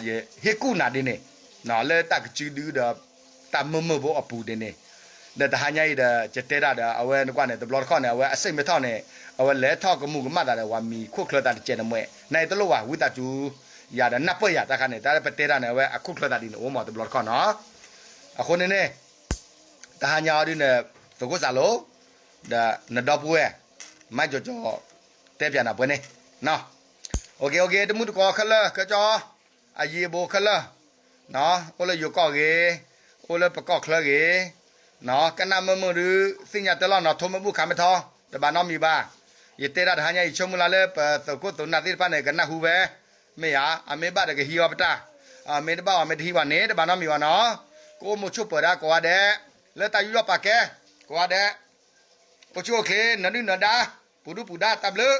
ယဟ့ၣ်ကူၣ်နၤဒ်န့ၣ် လၢတၢ်ကစုဒုဒီး တၢ်မုာ်မုာ်ဖိအပူၤဒ်န့ၣ် ဒီးတဟါညါအံၤဒီး ယတဲတၢ်ဒီး အဝဲနကွၢ်န့ၣ် တဘျီတခီၣ်န့ၣ် အဝဲအစ့ၣ်မ့ၢ်ထီၣ်န့ၣ် အဝဲလဲၤထီၣ်ကမူၤကမၣ်သးဒီး ပှၤမံၤခိၣ်ချၢသးတစဲးန့ၣ်မ့ၢ် နအံၤတလိၣ်ဘၣ် ဝံသးစူၤ ယၤဒီးနၢ်ပၢၢ်ယၤတၢ်ခါန့ၣ် တၢ်လၢပတဲတၢ်န့ၣ် အဝဲအခိၣ်ချၢသးဒ်န့ၣ် အိၣ်မးတဘျီတခီၣ်နီၤ. အဃိန့ၣ်န့ၣ် တဟါညါအံၤဒ်န့ၣ် သုးခိၣ်စၢ်လိ ဒီးနဒီပုၢ်ဝဲၢ် မၤကၠီကၠီ တဲပျးနၤပှဲၤန့ၣ် OK OK တမုၢ်တကိးခဲလၢာ် ကၠီကၠီ အယံၤအဘူးခဲလၢာ် အိၣ်လၢယိၤကီၢ်ဂ့ၤ အိၣ်လၢပကီၢ်ချၢဂ့ၤ ကနၣ်မုာ်မုာ်ဒုး သ့ၣ်ညါတၢ်လီၢ်နီၤ ထိမ့ၢ်ဘူၣ်ခးမ့ၢ်ထီ တဘၣ်နီတမံၤဘၣ်. ယတဲဒၣ်တဟါညါအံၤ ယဆိကမိၣ်လၢလၢပသုးခိၣ်သုးနၢ်သ့ၣ်တဖၣ်န့ၣ် ကနၢ်ဟူဝဲ မ့ၢ်ဧါ အမ့ၢ်ဘၣ်ဒီးကဟံးအီၤပတၢ် အမ့ၢ်တဘၣ်အီၤမ့ၢ်တဟံးဘၣ်န့ၣ် တဘၣ်နီတမံၤဘၣ်နီၤ. ကအိၣ်မူဆိၣ်ပၢၤဒၣ်ကိးဂၤဒဲး လၢတၢ်ယူးယီၣ်ပာ်ကဲ ကိးဂၤဒဲး အိၣ်ဆူၣ်အိၣ်ချ့ နဒုၣ်နဒါ ပူၤဒုၣ်ပူၤဒါ တၢ်ဘျုး